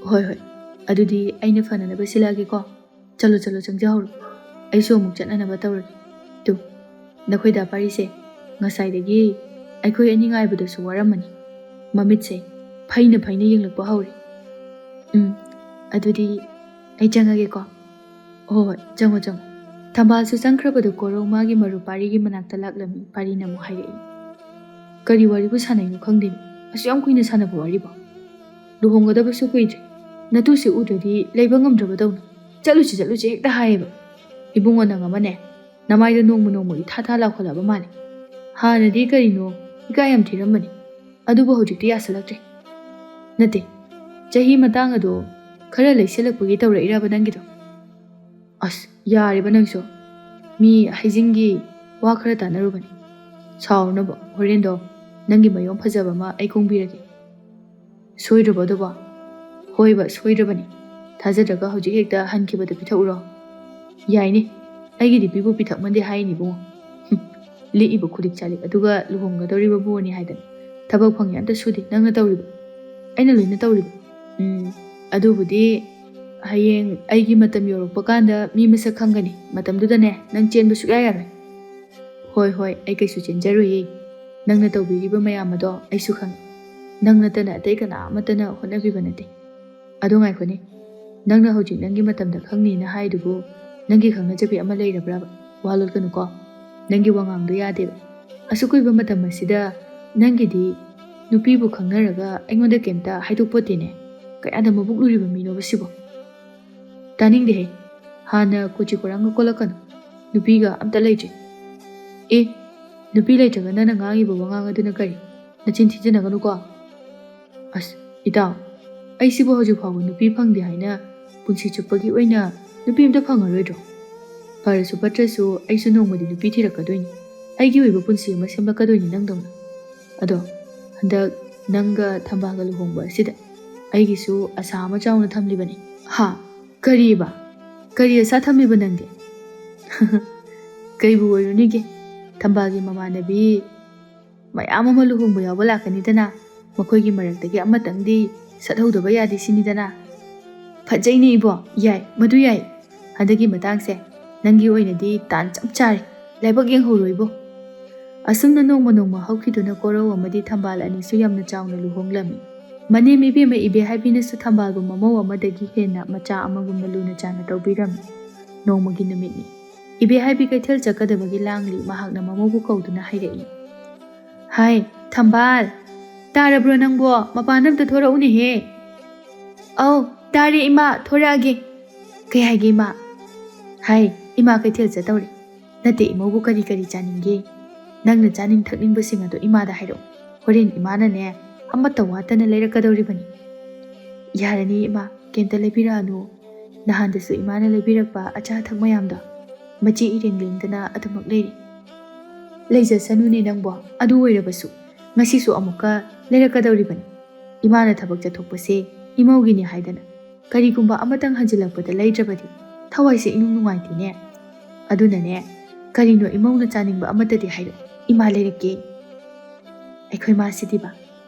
ꯍꯣꯏ, ꯍꯣꯏ, ꯑꯗꯨꯗꯤ ꯑꯩꯅ ꯐꯅꯅꯕ ꯁꯤꯜꯂꯛꯑꯒꯦꯀꯣ꯫ ꯆꯠꯂꯣ, ꯆꯠꯂꯣ, ꯆꯪꯖꯍꯧꯔꯣ꯫ ꯑꯩꯁꯨ ꯑꯃꯨꯛ ꯆꯠꯅꯅꯕ ꯇꯧꯔꯒꯦ꯫ ꯇꯨ, ꯅꯈꯣꯏ ꯗꯥ ꯄꯥꯔꯤꯁꯦ ꯉꯁꯥꯏꯗꯒꯤ ꯑꯩꯈꯣꯏ ꯑꯅꯤ ꯉꯥꯏꯕꯗꯁꯨ ꯋꯥꯔꯝꯃꯅꯤ꯫ ꯃꯃꯤꯠꯁꯦ ꯐꯩꯅ ꯐꯩꯅ ꯌꯦꯡꯂꯛꯄ ꯍꯧꯔꯦ꯫ ꯎꯝ, ꯑꯗꯨꯗꯤ ꯑꯩ ꯆꯪꯉꯒꯦꯀꯣ꯫ ꯍꯣꯏ, ꯍꯣꯏ, ꯆꯪꯉꯣ, ꯆꯪꯉꯣ꯫ ꯊꯝꯕꯥꯜꯁꯨ ꯆꯪꯈ꯭ꯔꯕꯗꯨ ꯀꯣꯔꯧ ꯃꯥꯒꯤ ꯃꯔꯨꯞ ꯄꯥꯔꯤꯒꯤ ꯃꯅꯥꯛꯇ ꯂꯥꯛꯂꯝꯃꯤ꯫ ꯄꯥꯔꯤꯅ ꯑꯃꯨꯛ ꯍꯥꯏꯔꯛꯏ, "ꯀꯔꯤ ꯋꯥꯔꯤꯕꯨ ꯁꯥꯟꯅꯩꯅꯣ ꯈꯪꯗꯦꯅꯦ, ꯑꯁꯨꯛ ꯌꯥꯝ ꯀꯨꯏꯅ ꯁꯥꯟꯅꯕ ꯋꯥꯔꯤꯕꯣ? ꯂꯨꯍꯣꯡꯒꯗꯕꯁꯨ ꯀꯨꯏꯗ꯭ꯔꯦ, ꯅꯇꯨꯁꯦ ꯎꯗ꯭ꯔꯗꯤ ꯂꯩꯕ ꯉꯝꯗ꯭ꯔꯕꯗꯧꯅ꯫ ꯆꯠꯂꯨꯁꯤ, ꯆꯠꯂꯨꯁꯤ ꯍꯦꯛꯇ ꯍꯥꯏꯌꯦꯕ꯫ ꯏꯕꯨꯡꯉꯣ, ꯅꯪ ꯑꯃꯅꯦ, ꯅꯃꯥꯏꯗꯣ ꯅꯣꯡꯃ ꯅꯣꯡꯃꯒꯤ ꯊꯥ ꯊꯥ ꯂꯥꯎꯈꯠꯂꯛꯑꯕ ꯃꯥꯜꯂꯦ꯫ ꯍꯥꯟꯅꯗꯤ ꯀꯔꯤꯅꯣ ꯏꯀꯥꯏ ꯌꯥꯝ ꯊꯤꯔꯝꯕꯅꯤ, ꯑꯗꯨꯕꯨ ꯍꯧꯖꯤꯛꯇꯤ ꯌꯥꯁꯜꯂꯛꯇ꯭ꯔꯦ꯫ ꯅꯠꯇꯦ, ꯆꯍꯤ ꯃꯇꯥꯡ ꯑꯗꯣ ꯈꯔ ꯂꯩꯁꯜꯂꯛꯄꯒꯤ ꯇꯧꯔꯛꯏꯔꯕ ꯅꯪꯒꯤꯗꯣ?" "ꯑꯁ, ꯌꯥꯔꯦꯕ ꯅꯪꯁꯨ꯫ ꯃꯤ ꯍꯩꯖꯤꯡꯒꯤ ꯋꯥ ꯈꯔ ꯇꯥꯟꯅꯔꯨꯕꯅꯤ꯫ ꯁꯥꯎꯔꯨꯅꯕ, ꯍꯣꯔꯦꯟꯗꯣ ꯅꯪꯒꯤ ꯃꯌꯣꯝ ꯐꯖꯕ ꯑꯃ ꯑꯩ ꯀꯣꯡꯕꯤꯔꯒꯦ꯫ ꯁꯣꯏꯗ꯭ꯔꯕꯣ ꯑꯗꯨꯕꯣ?" "ꯍꯣꯏꯕ, ꯁꯣꯏꯗ꯭ꯔꯕꯅꯤ꯫ ꯊꯥꯖꯗ꯭ꯔꯒ ꯍꯧꯖꯤꯛ ꯍꯦꯛꯇ ꯍꯟꯈꯤꯕꯗ ꯄꯤꯊꯛꯎꯔꯣ?" "ꯌꯥꯏꯅꯦ꯫ ꯑꯩꯒꯤꯗꯤ ꯄꯤꯕꯨ ꯄꯤꯊꯛꯃꯟꯗꯦ ꯍꯥꯏꯅꯤ ꯏꯕꯨꯡꯉꯣ꯫ ꯍꯨꯝ, ꯂꯤꯛꯏꯕ ꯈꯨꯂꯤꯛ ꯆꯥꯂꯤꯛ ꯑꯗꯨꯒ ꯂꯨꯍꯣꯡꯒꯗꯧꯔꯤꯕꯕꯨꯅꯤ ꯍꯥꯏꯗꯅ꯫ ꯊꯕꯛ ꯐꯪꯉꯤ ꯑꯝꯇ ꯁꯨꯗꯦ, ꯅꯪꯅ ꯇꯧꯔꯤꯕ꯫ ꯑꯩꯅ ꯂꯣꯏꯅ ꯇꯧꯔꯤꯕ꯫ ꯎꯝ, ꯑꯗꯨꯕꯨꯗꯤ ꯍꯌꯦꯡ ꯑꯩꯒꯤ ꯃꯇꯝ ꯌꯧꯔꯛꯄ ꯀꯥꯟꯗ ꯃꯤ ꯃꯁꯛ ꯈꯪꯒꯅꯤ꯫ ꯃꯇꯝꯗꯨꯗꯅꯦ, ꯅꯪ ꯆꯦꯟꯕ ꯁꯨꯛꯌꯥ ꯌꯥꯔꯣꯏ꯫ ꯍꯣꯏ, ꯍꯣꯏ, ꯑꯩ ꯀꯩꯁꯨ ꯆꯦꯟꯖꯔꯣꯏꯌꯦ꯫ ꯅꯪꯅ ꯇꯧꯕꯤꯔꯤꯕ ꯃꯌꯥꯝ ꯑꯗꯣ ꯑꯩꯁꯨ ꯈꯪꯉꯤ꯫ ꯅꯪ ꯅꯠꯇꯅ ꯑꯇꯩ ꯀꯅꯥ ꯑꯃꯠꯇꯅ ꯍꯣꯠꯅꯕꯤꯕ ꯅꯠꯇꯦ꯫ ꯑꯗꯣ ꯉꯥꯏꯈꯣꯅꯦ, ꯅꯪꯅ ꯍꯧꯖꯤꯛ ꯅꯪꯒꯤ ꯃꯇꯝꯗ ꯈꯪꯅꯤꯅ ꯍꯥꯏꯗꯨꯕꯨ ꯅꯪꯒꯤ ꯈꯪꯅꯖꯕꯤ ꯑꯃ ꯂꯩꯔꯕ꯭ꯔꯕ? ꯋꯥ ꯂꯣꯠꯀꯅꯨꯀꯣ꯫ ꯅꯪꯒꯤ ꯋꯥꯉꯥꯡꯗꯣ ꯌꯥꯗꯦꯕ꯫ ꯑꯁꯨꯛ ꯀꯨꯏꯕ ꯃꯇꯝ ꯑꯁꯤꯗ ꯅꯪꯒꯤꯗꯤ ꯅꯨꯄꯤꯕꯨ ꯈꯪꯅꯔꯒ ꯑꯩꯉꯣꯟꯗ ꯀꯩꯝꯇ ꯍꯥꯏꯗꯣꯛꯄꯣꯠꯇꯦꯅꯦ꯫ ꯀꯌꯥꯗ ꯃꯕꯨꯛ ꯂꯨꯔꯤꯕ ꯃꯤꯅꯣꯕ ꯁꯤꯕꯣ? ꯇꯥꯅꯤꯡꯗꯦꯍꯦ꯫ ꯍꯥꯟꯅ ꯀꯣꯆꯤ ꯀꯣꯔꯥꯡꯒ ꯀꯣꯜꯂꯛꯀꯅꯨ꯫ ꯅꯨꯄꯤꯒ ꯑꯝꯇ ꯂꯩꯇ꯭ꯔꯤ꯫ ꯑꯦ, ꯅꯨꯄꯤ ꯂꯩꯇ꯭ꯔꯒ ꯅꯪꯅ ꯉꯥꯡꯉꯤꯕ ꯋꯥꯉꯥꯡ ꯑꯗꯨꯅ ꯀꯔꯤ? ꯅꯆꯤꯟ ꯊꯤꯖꯤꯟꯅꯒꯅꯨꯀꯣ꯫ ꯑꯁ, ꯏꯇꯥꯎ, ꯑꯩꯁꯤꯕꯨ ꯍꯧꯖꯤꯛ ꯐꯥꯎꯕ ꯅꯨꯄꯤ ꯐꯪꯗꯦ ꯍꯥꯏꯅ ꯄꯨꯟꯁꯤ ꯆꯨꯞꯄꯒꯤ ꯑꯣꯏꯅ ꯅꯨꯄꯤ ꯑꯝꯇ ꯐꯪꯉꯔꯣꯏꯗ꯭ꯔꯣ? ꯐꯔꯁꯨ ꯐꯠꯇ꯭ꯔꯁꯨ ꯑꯩꯁꯨ ꯅꯣꯡꯃꯗꯤ ꯅꯨꯄꯤ ꯊꯤꯔꯛꯀꯗꯣꯏꯅꯤ꯫ ꯑꯩꯒꯤ ꯑꯣꯏꯕ ꯄꯨꯟꯁꯤ ꯑꯃ ꯁꯦꯝꯂꯛꯀꯗꯣꯏꯅꯤ ꯅꯪꯗꯧꯅ꯫ ꯑꯗꯣ ꯍꯟꯗꯛ ꯅꯪꯒ ꯊꯝꯕꯥꯜꯒ ꯂꯨꯍꯣꯡꯕ ꯑꯁꯤꯗ ꯑꯩꯒꯤꯁꯨ ꯑꯁꯥ ꯑꯃ ꯆꯥꯎꯅ ꯊꯝꯂꯤꯕꯅꯤ꯫ ꯍꯥ? ꯀꯔꯤꯕ? ꯀꯔꯤ ꯑꯁꯥ ꯊꯝꯂꯤꯕ ꯅꯪꯗꯤ? ꯀꯩꯕꯨ ꯑꯣꯏꯔꯨꯅꯤꯒꯦ? ꯊꯝꯕꯥꯜꯒꯤ ꯃꯃꯥꯟꯅꯕꯤ ꯃꯌꯥꯝ ꯑꯃ ꯂꯨꯍꯣꯡꯕ ꯌꯥꯎꯕ ꯂꯥꯛꯀꯅꯤꯗꯅ, ꯃꯈꯣꯏꯒꯤ ꯃꯔꯛꯇꯒꯤ ꯑꯃꯇꯪꯗꯤ ꯁꯠꯍꯧꯗꯕ ꯌꯥꯗꯦ ꯁꯤꯅꯤꯗꯅ꯫ ꯐꯖꯩꯅꯦ ꯏꯕꯣ, ꯌꯥꯏ, ꯃꯗꯨ ꯌꯥꯏ꯫ ꯍꯟꯗꯛꯀꯤ ꯃꯇꯥꯡꯁꯦ ꯅꯪꯒꯤ ꯑꯣꯏꯅꯗꯤ ꯇꯥꯟ ꯆꯞ ꯆꯥꯔꯦ꯫ ꯂꯥꯏꯕꯛ ꯌꯦꯡꯍꯧꯔꯣ ꯏꯕꯣ꯫ ꯑꯁꯨꯝꯅ ꯅꯣꯡꯃ ꯅꯣꯡꯃ ꯍꯧꯈꯤꯗꯨꯅ ꯀꯣꯔꯧ ꯑꯃꯗꯤ ꯊꯝꯕꯥꯜ ꯑꯅꯤꯁꯨ ꯌꯥꯝꯅ ꯆꯥꯎꯅ ꯂꯨꯍꯣꯡꯂꯝꯃꯤ꯫ ꯃꯅꯦꯝ ꯏꯕꯦꯝꯃ ꯏꯕꯦꯍꯥꯏꯕꯤꯅꯁꯨ ꯊꯝꯕꯥꯜꯕꯨ ꯃꯃꯧ ꯑꯃꯗꯒꯤ ꯍꯦꯟꯅ ꯃꯆꯥ ꯑꯃꯒꯨꯝꯅ ꯂꯨꯅ ꯆꯥꯟꯅ ꯇꯧꯕꯤꯔꯝꯃꯤ꯫ ꯅꯣꯡꯃꯒꯤ ꯅꯨꯃꯤꯠꯅꯤ꯫ ꯏꯕꯦꯍꯥꯏꯕꯤ ꯀꯩꯊꯦꯜ ꯆꯠꯀꯗꯕꯒꯤ ꯂꯥꯡꯂꯤ꯫ ꯃꯍꯥꯛꯅ ꯃꯃꯧꯕꯨ ꯀꯧꯗꯨꯅ ꯍꯥꯏꯔꯛꯏ, "ꯍꯥꯏ, ꯊꯝꯕꯥꯜ, ꯇꯥꯔꯕ꯭ꯔꯣ ꯅꯪꯕꯣ? ꯃꯄꯥꯟꯗ ꯑꯝꯇ ꯊꯣꯔꯛꯎꯅꯦꯍꯦ!" "ꯑꯧ, ꯇꯥꯔꯦ ꯏꯃꯥ, ꯊꯣꯔꯛꯑꯒꯦ꯫ ꯀꯩ ꯍꯥꯏꯒꯦ ꯏꯃꯥ?" "ꯍꯥꯏ, ꯏꯃꯥ ꯀꯩꯊꯦꯜ ꯆꯠꯇꯧꯔꯦ꯫ ꯅꯠꯇꯦ, ꯏꯃꯧꯕꯨ ꯀꯔꯤ ꯀꯔꯤ ꯆꯥꯅꯤꯡꯒꯦ? ꯅꯪꯅ ꯆꯥꯅꯤꯡ ꯊꯛꯅꯤꯡꯕꯁꯤꯡ ꯑꯗꯣ ꯏꯃꯥꯗ ꯍꯥꯏꯔꯛꯑꯣ꯫ ꯍꯣꯔꯦꯟ ꯏꯃꯥꯅꯅꯦ ꯑꯃꯠꯇ ꯋꯥꯠꯇꯅ ꯂꯩꯔꯛꯀꯗꯧꯔꯤꯕꯅꯤ꯫" "ꯌꯥꯔꯅꯤ ꯏꯃꯥ, ꯀꯩꯝꯇ ꯂꯩꯕꯤꯔꯛꯑꯅꯨ꯫ ꯅꯍꯥꯟꯗꯁꯨ ꯏꯃꯥꯅ ꯂꯩꯕꯤꯔꯛꯄ ꯑꯆꯥ ꯑꯊꯛ ꯃꯌꯥꯝꯗꯣ ꯃꯆꯦ ꯏꯔꯦꯡ ꯂꯦꯡꯗꯅ ꯑꯗꯨꯃꯛ ꯂꯩꯔꯤ꯫" "ꯂꯩꯖꯁꯅꯨꯅꯦ ꯅꯪꯕꯣ꯫ ꯑꯗꯨ ꯑꯣꯏꯔꯕꯁꯨ ꯉꯁꯤꯁꯨ ꯑꯃꯨꯛꯀ ꯂꯩꯔꯛꯀꯗꯧꯔꯤꯕꯅꯤ꯫ ꯏꯃꯥꯅ ꯊꯕꯛ ꯆꯠꯊꯣꯛꯄꯁꯦ ꯏꯃꯧꯒꯤꯅꯤ ꯍꯥꯏꯗꯅ ꯀꯔꯤꯒꯨꯝꯕ ꯑꯃꯇꯪ ꯍꯟꯖꯤꯜꯂꯛꯄꯗ ꯂꯩꯗ꯭ꯔꯕꯗꯤ ꯊꯋꯥꯏꯁꯦ ꯏꯅꯨꯡ ꯅꯨꯡꯉꯥꯏꯇꯦꯅꯦ꯫" ꯑꯗꯨꯅꯅꯦ, ꯀꯔꯤꯅꯣ ꯏꯃꯧꯅ ꯆꯥꯅꯤꯡꯕ ꯑꯃꯠꯇꯗꯤ ꯍꯥꯏꯔꯛꯑꯣ, ꯏꯃꯥ ꯂꯩꯔꯛꯀꯦ꯫ ꯑꯩꯈꯣꯏ ꯃꯥꯁꯤꯗꯤꯕ꯫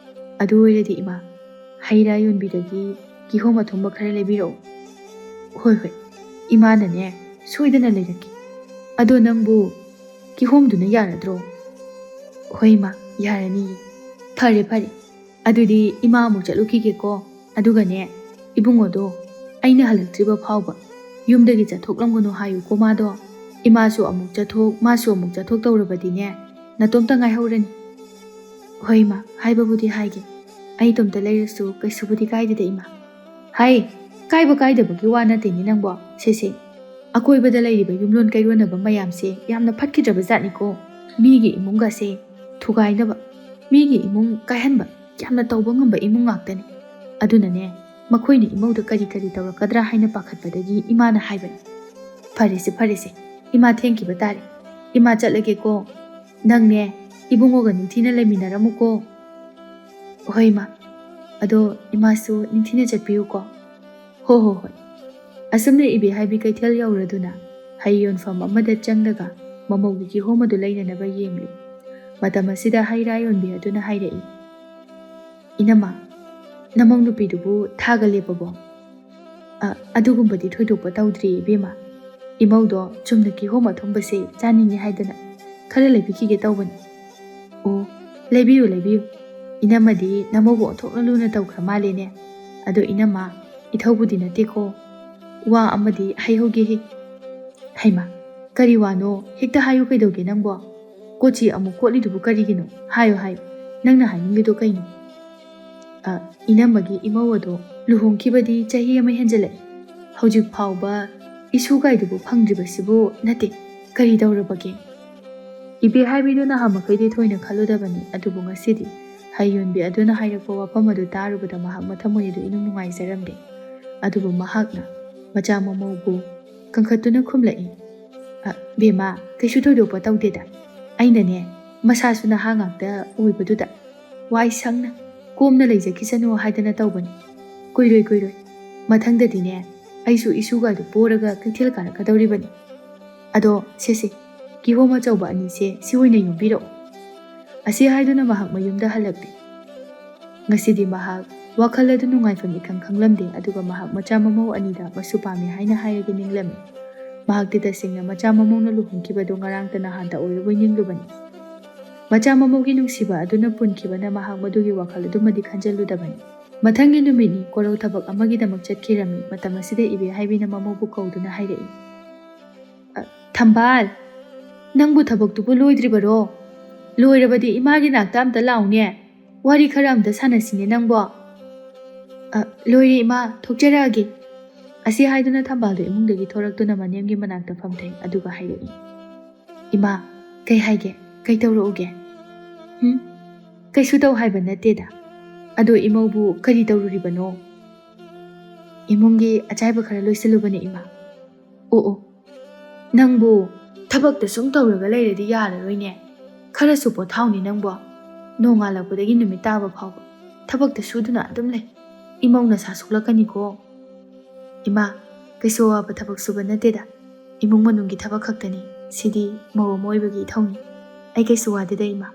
ꯑꯗꯨ ꯑꯣꯏꯔꯗꯤ ꯏꯃꯥ, ꯍꯩ ꯔꯥ ꯌꯣꯟꯕꯤꯗꯒꯤ ꯀꯤꯍꯣꯝ ꯑꯊꯨꯝꯕ ꯈꯔ ꯂꯩꯕꯤꯔꯛꯑꯣ꯫ ꯍꯣꯏ ꯍꯣꯏ, ꯏꯃꯥꯅꯅꯦ ꯁꯣꯏꯗꯅ ꯂꯩꯔꯛꯀꯦ꯫ ꯑꯗꯣ ꯅꯪꯕꯨ ꯀꯤꯍꯣꯝꯗꯨꯅ ꯌꯥꯔꯗ꯭ꯔꯣ? ꯍꯣꯏ ꯏꯃꯥ, ꯌꯥꯔꯅꯤꯌꯦ꯫ ꯐꯔꯦ ꯐꯔꯦ, ꯑꯗꯨꯗꯤ ꯏꯃꯥ ꯑꯃꯨꯛ ꯆꯠꯂꯨꯈꯤꯒꯦꯀꯣ꯫ ꯑꯗꯨꯒꯅꯦ, ꯏꯕꯨꯡꯉꯣꯗꯣ ꯑꯩꯅ ꯍꯜꯂꯛꯇ꯭ꯔꯤꯕ ꯐꯥꯎꯕ ꯌꯨꯝꯗꯒꯤ ꯆꯠꯊꯣꯛꯂꯝꯒꯅꯨ ꯍꯥꯏꯌꯨꯀꯣ ꯃꯥꯗꯣ꯫ ꯏꯃꯥꯁꯨ ꯑꯃꯨꯛ ꯆꯠꯊꯣꯛ, ꯃꯥꯁꯨ ꯑꯃꯨꯛ ꯆꯠꯊꯣꯛ ꯇꯧꯔꯕꯗꯤꯅꯦ, ꯅꯇꯣꯝꯇ ꯉꯥꯏꯍꯧꯔꯅꯤ꯫ ꯍꯣꯏ ꯏꯃꯥ, ꯍꯥꯏꯕꯕꯨꯗꯤ ꯍꯥꯏꯒꯦ꯫ ꯑꯩ ꯏꯇꯣꯝꯇ ꯂꯩꯔꯁꯨ ꯀꯩꯁꯨꯕꯨꯗꯤ ꯀꯥꯏꯗꯦꯗ ꯏꯃꯥ꯫ ꯍꯥꯏ, ꯀꯥꯏꯕ ꯀꯥꯏꯗꯕꯒꯤ ꯋꯥ ꯅꯠꯇꯦꯅꯦ ꯅꯪꯕꯣ꯫ ꯁꯦ ꯁꯦ, ꯑꯀꯣꯏꯕꯗ ꯂꯩꯔꯤꯕ ꯌꯨꯝꯂꯣꯟ ꯀꯩꯔꯣꯟꯅꯕ ꯃꯌꯥꯝꯁꯦ ꯌꯥꯝꯅ ꯐꯠꯈꯤꯗ꯭ꯔꯕ ꯖꯥꯠꯅꯤꯀꯣ꯫ ꯃꯤꯒꯤ ꯏꯃꯨꯡꯒꯁꯦ ꯊꯨꯒꯥꯏꯅꯕ, ꯃꯤꯒꯤ ꯏꯃꯨꯡ ꯀꯥꯏꯍꯟꯕ ꯌꯥꯝꯅ ꯇꯧꯕ ꯉꯝꯕ ꯏꯃꯨꯡ ꯉꯥꯛꯇꯅꯤ꯫ ꯑꯗꯨꯅꯅꯦ, ꯃꯈꯣꯏꯅ ꯏꯃꯧꯗ ꯀꯔꯤ ꯀꯔꯤ ꯇꯧꯔꯛꯀꯗ꯭ꯔꯥ ꯍꯥꯏꯅ ꯄꯥꯈꯠꯄꯗꯒꯤ ꯏꯃꯥꯅ ꯍꯥꯏꯕꯅꯤ꯫ ꯐꯔꯦꯁꯦ ꯐꯔꯦꯁꯦ, ꯏꯃꯥ ꯊꯦꯡꯈꯤꯕ ꯇꯥꯔꯦ꯫ ꯏꯃꯥ ꯆꯠꯂꯒꯦꯀꯣ꯫ ꯅꯪꯅꯦ ꯏꯕꯨꯡꯉꯣꯒ ꯅꯤꯡꯊꯤꯅ ꯂꯩꯃꯤꯟꯅꯔꯝꯃꯨꯀꯣ꯫ ꯍꯣꯏ ꯏꯃꯥ, ꯑꯗꯣ ꯏꯃꯥꯁꯨ ꯅꯤꯡꯊꯤꯅ ꯆꯠꯄꯤꯌꯨꯀꯣ꯫ ꯍꯣ ꯍꯣ ꯍꯣꯏ꯫ ꯑꯁꯨꯝꯅ ꯏꯕꯦꯍꯥꯏꯕꯤ ꯀꯩꯊꯦꯜ ꯌꯧꯔꯗꯨꯅ ꯍꯩ ꯌꯣꯟꯐꯝ ꯑꯃꯗ ꯆꯪꯂꯒ ꯃꯃꯧꯒꯤ ꯀꯤꯍꯣꯝ ꯑꯗꯨ ꯂꯩꯅꯅꯕ ꯌꯦꯡꯂꯤ꯫ ꯃꯇꯝ ꯑꯁꯤꯗ ꯍꯩ ꯔꯥ ꯌꯣꯟꯕꯤ ꯑꯗꯨꯅ ꯍꯥꯏꯔꯛꯏ, "ꯏꯅꯝꯃ, ꯅꯃꯧ ꯅꯨꯄꯤꯗꯨꯕꯨ ꯊꯥꯒ ꯂꯦꯞꯄꯕꯣ?" "ꯑ, ꯑꯗꯨꯒꯨꯝꯕꯗꯤ ꯊꯣꯏꯗꯣꯛꯄ ꯇꯧꯗ꯭ꯔꯤ ꯏꯕꯦꯝꯃ꯫ ꯏꯃꯧꯗꯣ ꯆꯨꯝꯅ ꯀꯤꯍꯣꯝ ꯑꯊꯨꯝꯕꯁꯦ ꯆꯥꯅꯤꯡꯉꯤ ꯍꯥꯏꯗꯅ ꯈꯔ ꯂꯩꯕꯤꯈꯤꯒꯦ ꯇꯧꯕꯅꯤ꯫" "ꯑꯣ, ꯂꯩꯕꯤꯌꯨ ꯂꯩꯕꯤꯌꯨ꯫ ꯏꯅꯝꯃꯗꯤ ꯅꯃꯧꯕꯨ ꯑꯣꯟꯊꯣꯛꯅ ꯂꯨꯅ ꯇꯧꯈ꯭ꯔ ꯃꯥꯜꯂꯦꯅꯦ꯫ ꯑꯗꯣ ꯏꯅꯝꯃ, ꯏꯊꯧꯕꯨꯗꯤ ꯅꯠꯇꯦꯀꯣ꯫ ꯋꯥ ꯑꯃꯗꯤ ꯍꯥꯏꯍꯧꯒꯦ ꯍꯦ꯫" "ꯍꯩꯃꯥ, ꯀꯔꯤ ꯋꯥꯅꯣ? ꯍꯦꯛꯇ ꯍꯥꯏꯌꯨ ꯀꯩꯗꯧꯒꯦ ꯅꯪꯕꯣ? ꯀꯣꯆꯤ ꯑꯃꯨꯛ ꯀꯣꯠꯂꯤꯗꯨꯕꯨ ꯀꯔꯤꯒꯤꯅꯣ? ꯍꯥꯏꯌꯨ ꯍꯥꯏꯌꯨ, ꯅꯪꯅ ꯍꯥꯏꯅꯤꯡꯂꯤꯗꯣ ꯀꯩꯅꯣ?" "ꯑ, ꯏꯅꯝꯃꯒꯤ ꯏꯃꯧ ꯑꯗꯣ ꯂꯨꯍꯣꯡꯈꯤꯕꯗꯤ ꯆꯍꯤ ꯑꯃ ꯍꯦꯟꯖꯜꯂꯛꯏ꯫ ꯍꯧꯖꯤꯛ ꯐꯥꯎꯕ ꯏꯁꯨ ꯀꯥꯏꯗꯨꯕꯨ ꯐꯪꯗ꯭ꯔꯤꯕꯁꯤꯕꯨ ꯅꯠꯇꯦ, ꯀꯔꯤ ꯇꯧꯔꯕꯒꯦ?" ꯏꯕꯦꯍꯥꯏꯕꯤꯗꯨ ꯅꯍꯥꯟ ꯃꯈꯩꯗꯤ ꯊꯣꯏꯅ ꯈꯜꯂꯨꯗꯕꯅꯤ, ꯑꯗꯨꯕꯨ ꯉꯁꯤꯗꯤ ꯍꯩ ꯌꯣꯟꯕꯤ ꯑꯗꯨꯅ ꯍꯥꯏꯔꯛꯄ ꯋꯥꯐꯝ ꯑꯗꯨ ꯇꯥꯔꯨꯕꯗ ꯃꯍꯥꯛ ꯃꯊꯃꯣꯏ ꯑꯗꯨ ꯏꯅꯨꯡ ꯅꯨꯡꯉꯥꯏꯖꯔꯝꯗꯦ꯫ ꯑꯗꯨꯕꯨ ꯃꯍꯥꯛꯅ ꯃꯆꯥ ꯃꯃꯧꯕꯨ ꯀꯟꯈꯠꯇꯨꯅ ꯈꯨꯝꯂꯛꯏ, "ꯑ, ꯕꯦꯝꯃ, ꯀꯩꯁꯨ ꯊꯣꯏꯗꯣꯛꯄ ꯇꯧꯗꯦꯗ꯫ ꯑꯩꯅꯅꯦ, ꯃꯁꯥꯁꯨ ꯅꯍꯥ ꯉꯥꯛꯇ ꯑꯣꯏꯕꯗꯨꯗ ꯋꯥꯏ ꯁꯪꯅ ꯀꯣꯝꯅ ꯂꯩꯖꯈꯤꯁꯅꯨ ꯍꯥꯏꯗꯅ ꯇꯧꯕꯅꯤ꯫ ꯀꯨꯏꯔꯣꯏ ꯀꯨꯏꯔꯣꯏ꯫ ꯃꯊꯪꯗꯗꯤꯅꯦ, ꯑꯩꯁꯨ ꯏꯁꯨꯒꯗꯨ ꯄꯣꯔꯒ ꯀꯩꯊꯦꯜ ꯀꯥꯔꯛꯀꯗꯧꯔꯤꯕꯅꯤ꯫" "ꯑꯗꯣ ꯁꯦ ꯁꯦ, ꯀꯤꯍꯣꯝ ꯑꯆꯧꯕ ꯑꯅꯤꯁꯦ ꯁꯤ ꯑꯣꯏꯅ ꯌꯣꯝꯕꯤꯔꯛꯑꯣ"꯫ ꯑꯁꯤ ꯍꯥꯏꯗꯨꯅ ꯃꯍꯥꯛ ꯃꯌꯨꯝꯗ ꯍꯜꯂꯛꯂꯦ꯫ ꯉꯁꯤꯗꯤ ꯃꯍꯥꯛ ꯋꯥꯈꯜ ꯑꯗꯨ ꯅꯨꯡꯉꯥꯏꯐꯝ ꯏꯈꯪ ꯈꯪꯂꯝꯗꯦ, ꯑꯗꯨꯒ ꯃꯍꯥꯛ ꯃꯆꯥ ꯃꯃꯧ ꯑꯅꯤꯗ ꯃꯁꯨ ꯄꯥꯝꯃꯤ ꯍꯥꯏꯅ ꯍꯥꯏꯔꯒꯦ ꯅꯤꯡꯂꯝꯃꯤ꯫ ꯃꯍꯥꯛꯇꯤ ꯇꯁꯦꯡꯅ ꯃꯆꯥ ꯃꯃꯧꯅ ꯂꯨꯍꯣꯡꯈꯤꯕꯗꯨ ꯉꯔꯥꯡꯇ ꯅꯍꯥꯟꯇ ꯑꯣꯏꯔꯕꯣꯏ ꯅꯤꯡꯂꯨꯕꯅꯤ꯫ ꯃꯆꯥ ꯃꯃꯧꯒꯤ ꯅꯨꯡꯁꯤꯕ ꯑꯗꯨꯅ ꯄꯨꯟꯈꯤꯕꯅ ꯃꯍꯥꯛ ꯃꯗꯨꯒꯤ ꯋꯥꯈꯜ ꯑꯗꯨꯃꯗꯤ ꯈꯟꯖꯜꯂꯨꯗꯕꯅꯤ꯫ ꯃꯊꯪꯒꯤ ꯅꯨꯃꯤꯠꯅꯤ, ꯀꯣꯔꯧ ꯊꯕꯛ ꯑꯃꯒꯤꯗꯃꯛ ꯆꯠꯈꯤꯔꯝꯃꯤ꯫ ꯃꯇꯝ ꯑꯁꯤꯗ ꯏꯕꯦ ꯍꯥꯏꯕꯤꯅ ꯃꯃꯧꯕꯨ ꯀꯧꯗꯨꯅ ꯍꯥꯏꯔꯛꯏ, "ꯑ, ꯊꯝꯕꯥꯜ, ꯅꯪꯕꯨ ꯊꯕꯛꯇꯨꯕꯨ ꯂꯣꯏꯗ꯭ꯔꯤꯕꯔꯣ? ꯂꯣꯏꯔꯕꯗꯤ ꯏꯃꯥꯒꯤ ꯅꯥꯛꯇ ꯑꯝꯇ ꯂꯥꯛꯎꯅꯦ꯫ ꯋꯥꯔꯤ ꯈꯔ ꯑꯝꯇ ꯁꯥꯟꯅꯁꯤꯅꯦ ꯅꯪꯕꯣ"꯫ "ꯑ, ꯂꯣꯏꯔꯦ ꯏꯃꯥ, ꯊꯣꯛꯆꯔꯛꯑꯒꯦ"꯫ ꯑꯁꯤ ꯍꯥꯏꯗꯨꯅ ꯊꯝꯕꯥꯜꯗꯨ ꯏꯃꯨꯡꯗꯒꯤ ꯊꯣꯔꯛꯇꯨꯅ ꯃꯅꯦꯝꯒꯤ ꯃꯅꯥꯛꯇ ꯐꯝꯊꯩ, ꯑꯗꯨꯒ ꯍꯥꯏꯔꯛꯏ, "ꯏꯃꯥ, ꯀꯩ ꯍꯥꯏꯒꯦ? ꯀꯩ ꯇꯧꯔꯛꯎꯒꯦ?" "ꯍꯨꯝ? ꯀꯩꯁꯨ ꯇꯧ ꯍꯥꯏꯕ ꯅꯠꯇꯦꯗ꯫ ꯑꯗꯣ ꯏꯃꯧꯕꯨ ꯀꯔꯤ ꯇꯧꯔꯨꯔꯤꯕꯅꯣ?" "ꯏꯃꯨꯡꯒꯤ ꯑꯆꯥꯏꯕ ꯈꯔ ꯂꯣꯏꯁꯤꯜꯂꯨꯕꯅꯦ ꯏꯃꯥ"꯫ "ꯑꯣ ꯑꯣ, ꯅꯪꯕꯨ ꯊꯕꯛꯇ ꯁꯨꯝ ꯇꯧꯔꯒ ꯂꯩꯔꯗꯤ ꯌꯥꯔꯔꯣꯏꯅꯦ꯫ ꯈꯔꯁꯨ ꯄꯣꯊꯥꯎꯅꯦ ꯅꯪꯕꯣ꯫ ꯅꯣꯡꯉꯥꯜꯂꯛꯄꯗꯒꯤ ꯅꯨꯃꯤꯠ ꯇꯥꯕ ꯐꯥꯎꯕ ꯊꯕꯛꯇ ꯁꯨꯗꯨꯅ ꯑꯗꯨꯝ ꯂꯩ꯫ ꯏꯃꯧ ꯅꯁꯥ ꯁꯣꯛꯂꯛꯀꯅꯤꯀꯣ"꯫ "ꯏꯃꯥ, ꯀꯩꯁꯨ ꯋꯥꯕ ꯊꯕꯛ ꯁꯨꯕ ꯅꯠꯇꯦꯗ꯫ ꯏꯃꯨꯡ ꯃꯅꯨꯡꯒꯤ ꯊꯕꯛ ꯈꯛꯇꯅꯤ꯫ ꯁꯤꯗꯤ ꯃꯧ ꯑꯃ ꯑꯣꯏꯕꯒꯤ ꯏꯊꯧꯅꯤ꯫ ꯑꯩ ꯀꯩꯁꯨ ꯋꯥꯗꯦꯗ ꯏꯃꯥ"꯫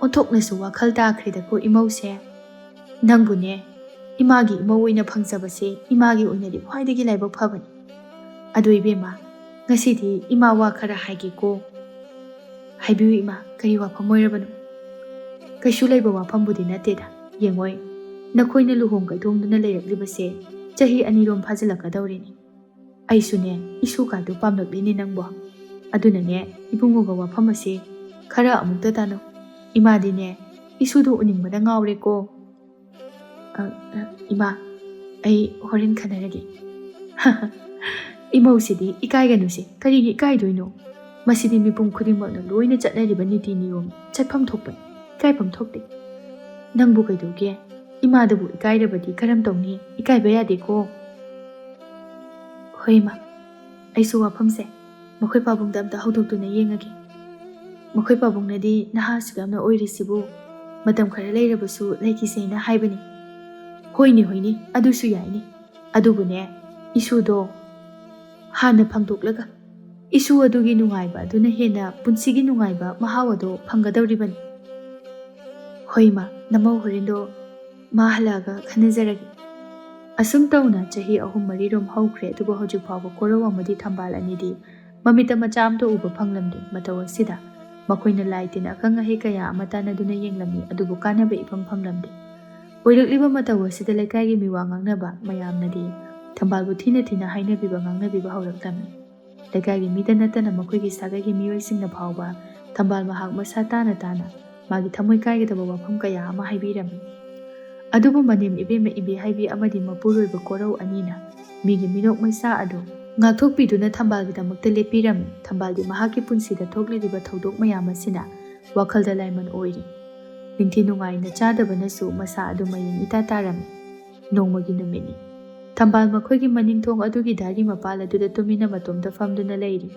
ꯑꯣꯟꯊꯣꯛꯅꯁꯨ ꯋꯥꯈꯜ ꯇꯥꯈ꯭ꯔꯦꯗꯀꯣ ꯏꯃꯧꯁꯦ꯫ ꯅꯪꯕꯨꯅꯦ, ꯏꯃꯥꯒꯤ ꯏꯃꯧ ꯑꯣꯏꯅ ꯐꯪꯖꯕꯁꯦ ꯏꯃꯥꯒꯤ ꯑꯣꯏꯅꯗꯤ ꯈ꯭ꯋꯥꯏꯗꯒꯤ ꯂꯥꯏꯕꯛ ꯐꯕꯅꯤ꯫ ꯑꯗꯣ ꯏꯕꯦꯝꯃ, ꯉꯁꯤꯗꯤ ꯏꯃꯥ ꯋꯥ ꯈꯔ ꯍꯥꯏꯒꯦꯀꯣ꯫ ꯍꯥꯏꯕꯤꯌꯨ ꯏꯃꯥ, ꯀꯔꯤ ꯋꯥꯐꯝ ꯑꯣꯏꯔꯕꯅꯣ? ꯀꯩꯁꯨ ꯂꯩꯕ ꯋꯥꯐꯝꯕꯨꯗꯤ ꯅꯠꯇꯦꯗ꯫ ꯌꯦꯡꯉꯣꯏ, ꯅꯈꯣꯏꯅ ꯂꯨꯍꯣꯡ ꯀꯩꯗꯣꯡꯗꯨꯅ ꯂꯩꯔꯛꯂꯤꯕꯁꯦ ꯆꯍꯤ ꯑꯅꯤꯔꯣꯝ ꯐꯥꯖꯤꯜꯂꯛꯀꯗꯧꯔꯦꯅꯦ꯫ ꯑꯩꯁꯨꯅꯦ, ꯏꯁꯨ ꯀꯥꯏꯗꯣ ꯄꯥꯝꯂꯛꯂꯤꯅꯦ ꯅꯪꯕꯣ꯫ ꯑꯗꯨꯅꯅꯦ, ꯏꯕꯨꯡꯉꯣꯒ ꯋꯥꯐꯝ ꯑꯁꯦ ꯈꯔ ꯑꯃꯨꯛꯇ ꯇꯥꯅꯧ꯫ ꯏꯃꯥꯗꯤꯅꯦ, ꯏꯁꯨꯗꯣ ꯎꯅꯤꯡꯕꯗ ꯉꯥꯎꯔꯦꯀꯣ꯫ ꯑ, ꯑ, ꯏꯃꯥ, ꯑꯩ ꯍꯣꯔꯦꯟ ꯈꯟꯅꯔꯒꯦ꯫ ꯏꯃꯧꯁꯤꯗꯤ ꯏꯀꯥꯏꯒꯅꯨꯁꯦ, ꯀꯔꯤꯒꯤ ꯏꯀꯥꯏꯗꯣꯏꯅꯣ? ꯃꯁꯤꯗꯤ ꯃꯤꯄꯨꯝ ꯈꯨꯗꯤꯡꯃꯛꯅ ꯂꯣꯏꯅ ꯆꯠꯅꯔꯤꯕ ꯅꯤꯇꯤ ꯅꯤꯌꯣꯝ, ꯆꯠꯐꯝ ꯊꯣꯛꯄꯅꯤ, ꯏꯀꯥꯏꯐꯝ ꯊꯣꯛꯇꯦ꯫ ꯅꯪꯕꯨ ꯀꯩꯗꯧꯒꯦ? ꯏꯃꯥꯗꯕꯨ ꯏꯀꯥꯏꯔꯕꯗꯤ ꯀꯔꯝ ꯇꯧꯅꯤ? ꯏꯀꯥꯏꯕ ꯌꯥꯗꯦꯀꯣ꯫ ꯍꯣꯏ ꯏꯃꯥ, ꯑꯩꯁꯨ ꯋꯥꯐꯝꯁꯦ ꯃꯈꯣꯏ ꯄꯥꯕꯨꯡꯗ ꯑꯝꯇ ꯍꯧꯗꯣꯛꯇꯨꯅ ꯌꯦꯡꯉꯒꯦ꯫ ꯃꯈꯣꯏ ꯄꯥꯕꯨꯡꯅꯗꯤ ꯅꯍꯥ ꯑꯁꯨꯛ ꯌꯥꯝꯅ ꯑꯣꯏꯔꯤꯁꯤꯕꯨ ꯃꯇꯝ ꯈꯔ ꯂꯩꯔꯕꯁꯨ ꯂꯩꯈꯤꯁꯦꯅ ꯍꯥꯏꯕꯅꯤ꯫ ꯍꯣꯏꯅꯦ, ꯍꯣꯏꯅꯦ, ꯑꯗꯨꯁꯨ ꯌꯥꯏꯅꯦ꯫ ꯑꯗꯨꯕꯨꯅꯦ, ꯏꯁꯨꯗꯣ ꯍꯥꯟꯅ ꯐꯪꯗꯣꯛꯂꯒ ꯏꯁꯨ ꯑꯗꯨꯒꯤ ꯅꯨꯡꯉꯥꯏꯕ ꯑꯗꯨꯅ ꯍꯦꯟꯅ ꯄꯨꯟꯁꯤꯒꯤ ꯅꯨꯡꯉꯥꯏꯕ ꯃꯍꯥꯎ ꯑꯗꯨ ꯐꯪꯒꯗꯧꯔꯤꯕꯅꯤ꯫ ꯍꯣꯏ ꯏꯃꯥ, ꯅꯃꯧ ꯍꯣꯔꯦꯟꯗꯣ ꯃꯥ ꯍꯜꯂꯛꯑꯒ ꯈꯟꯅꯖꯔꯒꯦ꯫ ꯑꯁꯨꯝ ꯇꯧꯅ ꯆꯍꯤ ꯑꯍꯨꯝ ꯃꯔꯤꯔꯣꯝ ꯍꯧꯈ꯭ꯔꯦ, ꯑꯗꯨꯕꯨ ꯍꯧꯖꯤꯛ ꯐꯥꯎꯕ ꯀꯣꯔꯧ ꯑꯃꯗꯤ ꯊꯝꯕꯥꯜ ꯑꯅꯤꯗꯤ ꯃꯃꯤꯠꯇ ꯃꯆꯥ ꯑꯃꯠꯇ ꯎꯕ ꯐꯪꯂꯝꯗꯦ꯫ ꯃꯇꯧ ꯑꯁꯤꯗ ꯃꯈꯣꯏꯅ ꯂꯥꯏ ꯇꯤꯟ ꯑꯈꯪ ꯑꯍꯩ ꯀꯌꯥ ꯑꯃ ꯇꯥꯟꯅꯗꯨꯅ ꯌꯦꯡꯂꯝꯃꯤ, ꯑꯗꯨꯕꯨ ꯀꯥꯟꯅꯕ ꯏꯐꯪ ꯐꯪꯂꯝꯗꯦ꯫ ꯑꯣꯏꯔꯛꯂꯤꯕ ꯃꯇꯧ ꯑꯁꯤꯗ ꯂꯩꯀꯥꯏꯒꯤ ꯃꯤꯋꯥ ꯉꯥꯡꯅꯕ ꯃꯌꯥꯝꯅꯗꯤ ꯊꯝꯕꯥꯜꯕꯨ ꯊꯤꯅ ꯊꯤꯅ ꯍꯥꯏꯅꯕꯤꯕ ꯉꯥꯡꯅꯕꯤꯕ ꯍꯧꯔꯛꯂꯝꯃꯤ꯫ ꯂꯩꯀꯥꯏꯒꯤ ꯃꯤꯗ ꯅꯠꯇꯅ ꯃꯈꯣꯏꯒꯤ ꯁꯥꯒꯩꯒꯤ ꯃꯤꯑꯣꯏꯁꯤꯡꯅ ꯐꯥꯎꯕ ꯊꯝꯕꯥꯜ ꯃꯍꯥꯛ ꯃꯁꯥ ꯇꯥꯅ ꯇꯥꯅ ꯃꯥꯒꯤ ꯊꯃꯣꯏ ꯀꯥꯏꯒꯗꯕ ꯋꯥꯐꯝ ꯀꯌꯥ ꯑꯃ ꯍꯥꯏꯕꯤꯔꯝꯃꯤ꯫ ꯑꯗꯨꯕꯨ ꯃꯅꯦꯝ ꯏꯕꯦꯝꯃ ꯏꯕꯦꯍꯥꯏꯕꯤ ꯑꯃꯗꯤ ꯃꯄꯨꯔꯣꯏꯕ ꯀꯣꯔꯧ ꯑꯅꯤꯅ ꯃꯤꯒꯤ ꯃꯤꯅꯣꯛ ꯃꯩꯁꯥ ꯑꯗꯨ ꯉꯥꯛꯊꯣꯛꯄꯤꯗꯨꯅ ꯊꯝꯕꯥꯜꯒꯤꯗꯃꯛꯇ ꯂꯦꯞꯄꯤꯔꯝꯃꯤ꯫ ꯊꯝꯕꯥꯜꯗꯤ ꯃꯍꯥꯛꯀꯤ ꯄꯨꯟꯁꯤꯗ ꯊꯣꯛꯂꯤꯕ ꯊꯧꯗꯣꯛ ꯃꯌꯥꯝ ꯑꯁꯤꯅ ꯋꯥꯈꯜꯗ ꯂꯥꯏꯃꯟ ꯑꯣꯏꯔꯤ꯫ ꯅꯤꯡꯊꯤ ꯅꯨꯡꯉꯥꯏꯅ ꯆꯥꯗꯕꯅꯁꯨ ꯃꯁꯥ ꯑꯗꯨ ꯃꯌꯦꯡ ꯏꯇꯥ ꯇꯥꯔꯝꯃꯤ꯫ ꯅꯣꯡꯃꯒꯤ ꯅꯨꯃꯤꯠꯅꯤ꯫ ꯊꯝꯕꯥꯜ ꯃꯈꯣꯏꯒꯤ ꯃꯅꯤꯡ ꯊꯣꯡ ꯑꯗꯨꯒꯤ ꯗꯥꯔꯤ ꯃꯄꯥꯜ ꯑꯗꯨꯗ ꯇꯨꯃꯤꯟꯅ ꯃꯇꯣꯝꯇ ꯐꯝꯗꯨꯅ ꯂꯩꯔꯤ꯫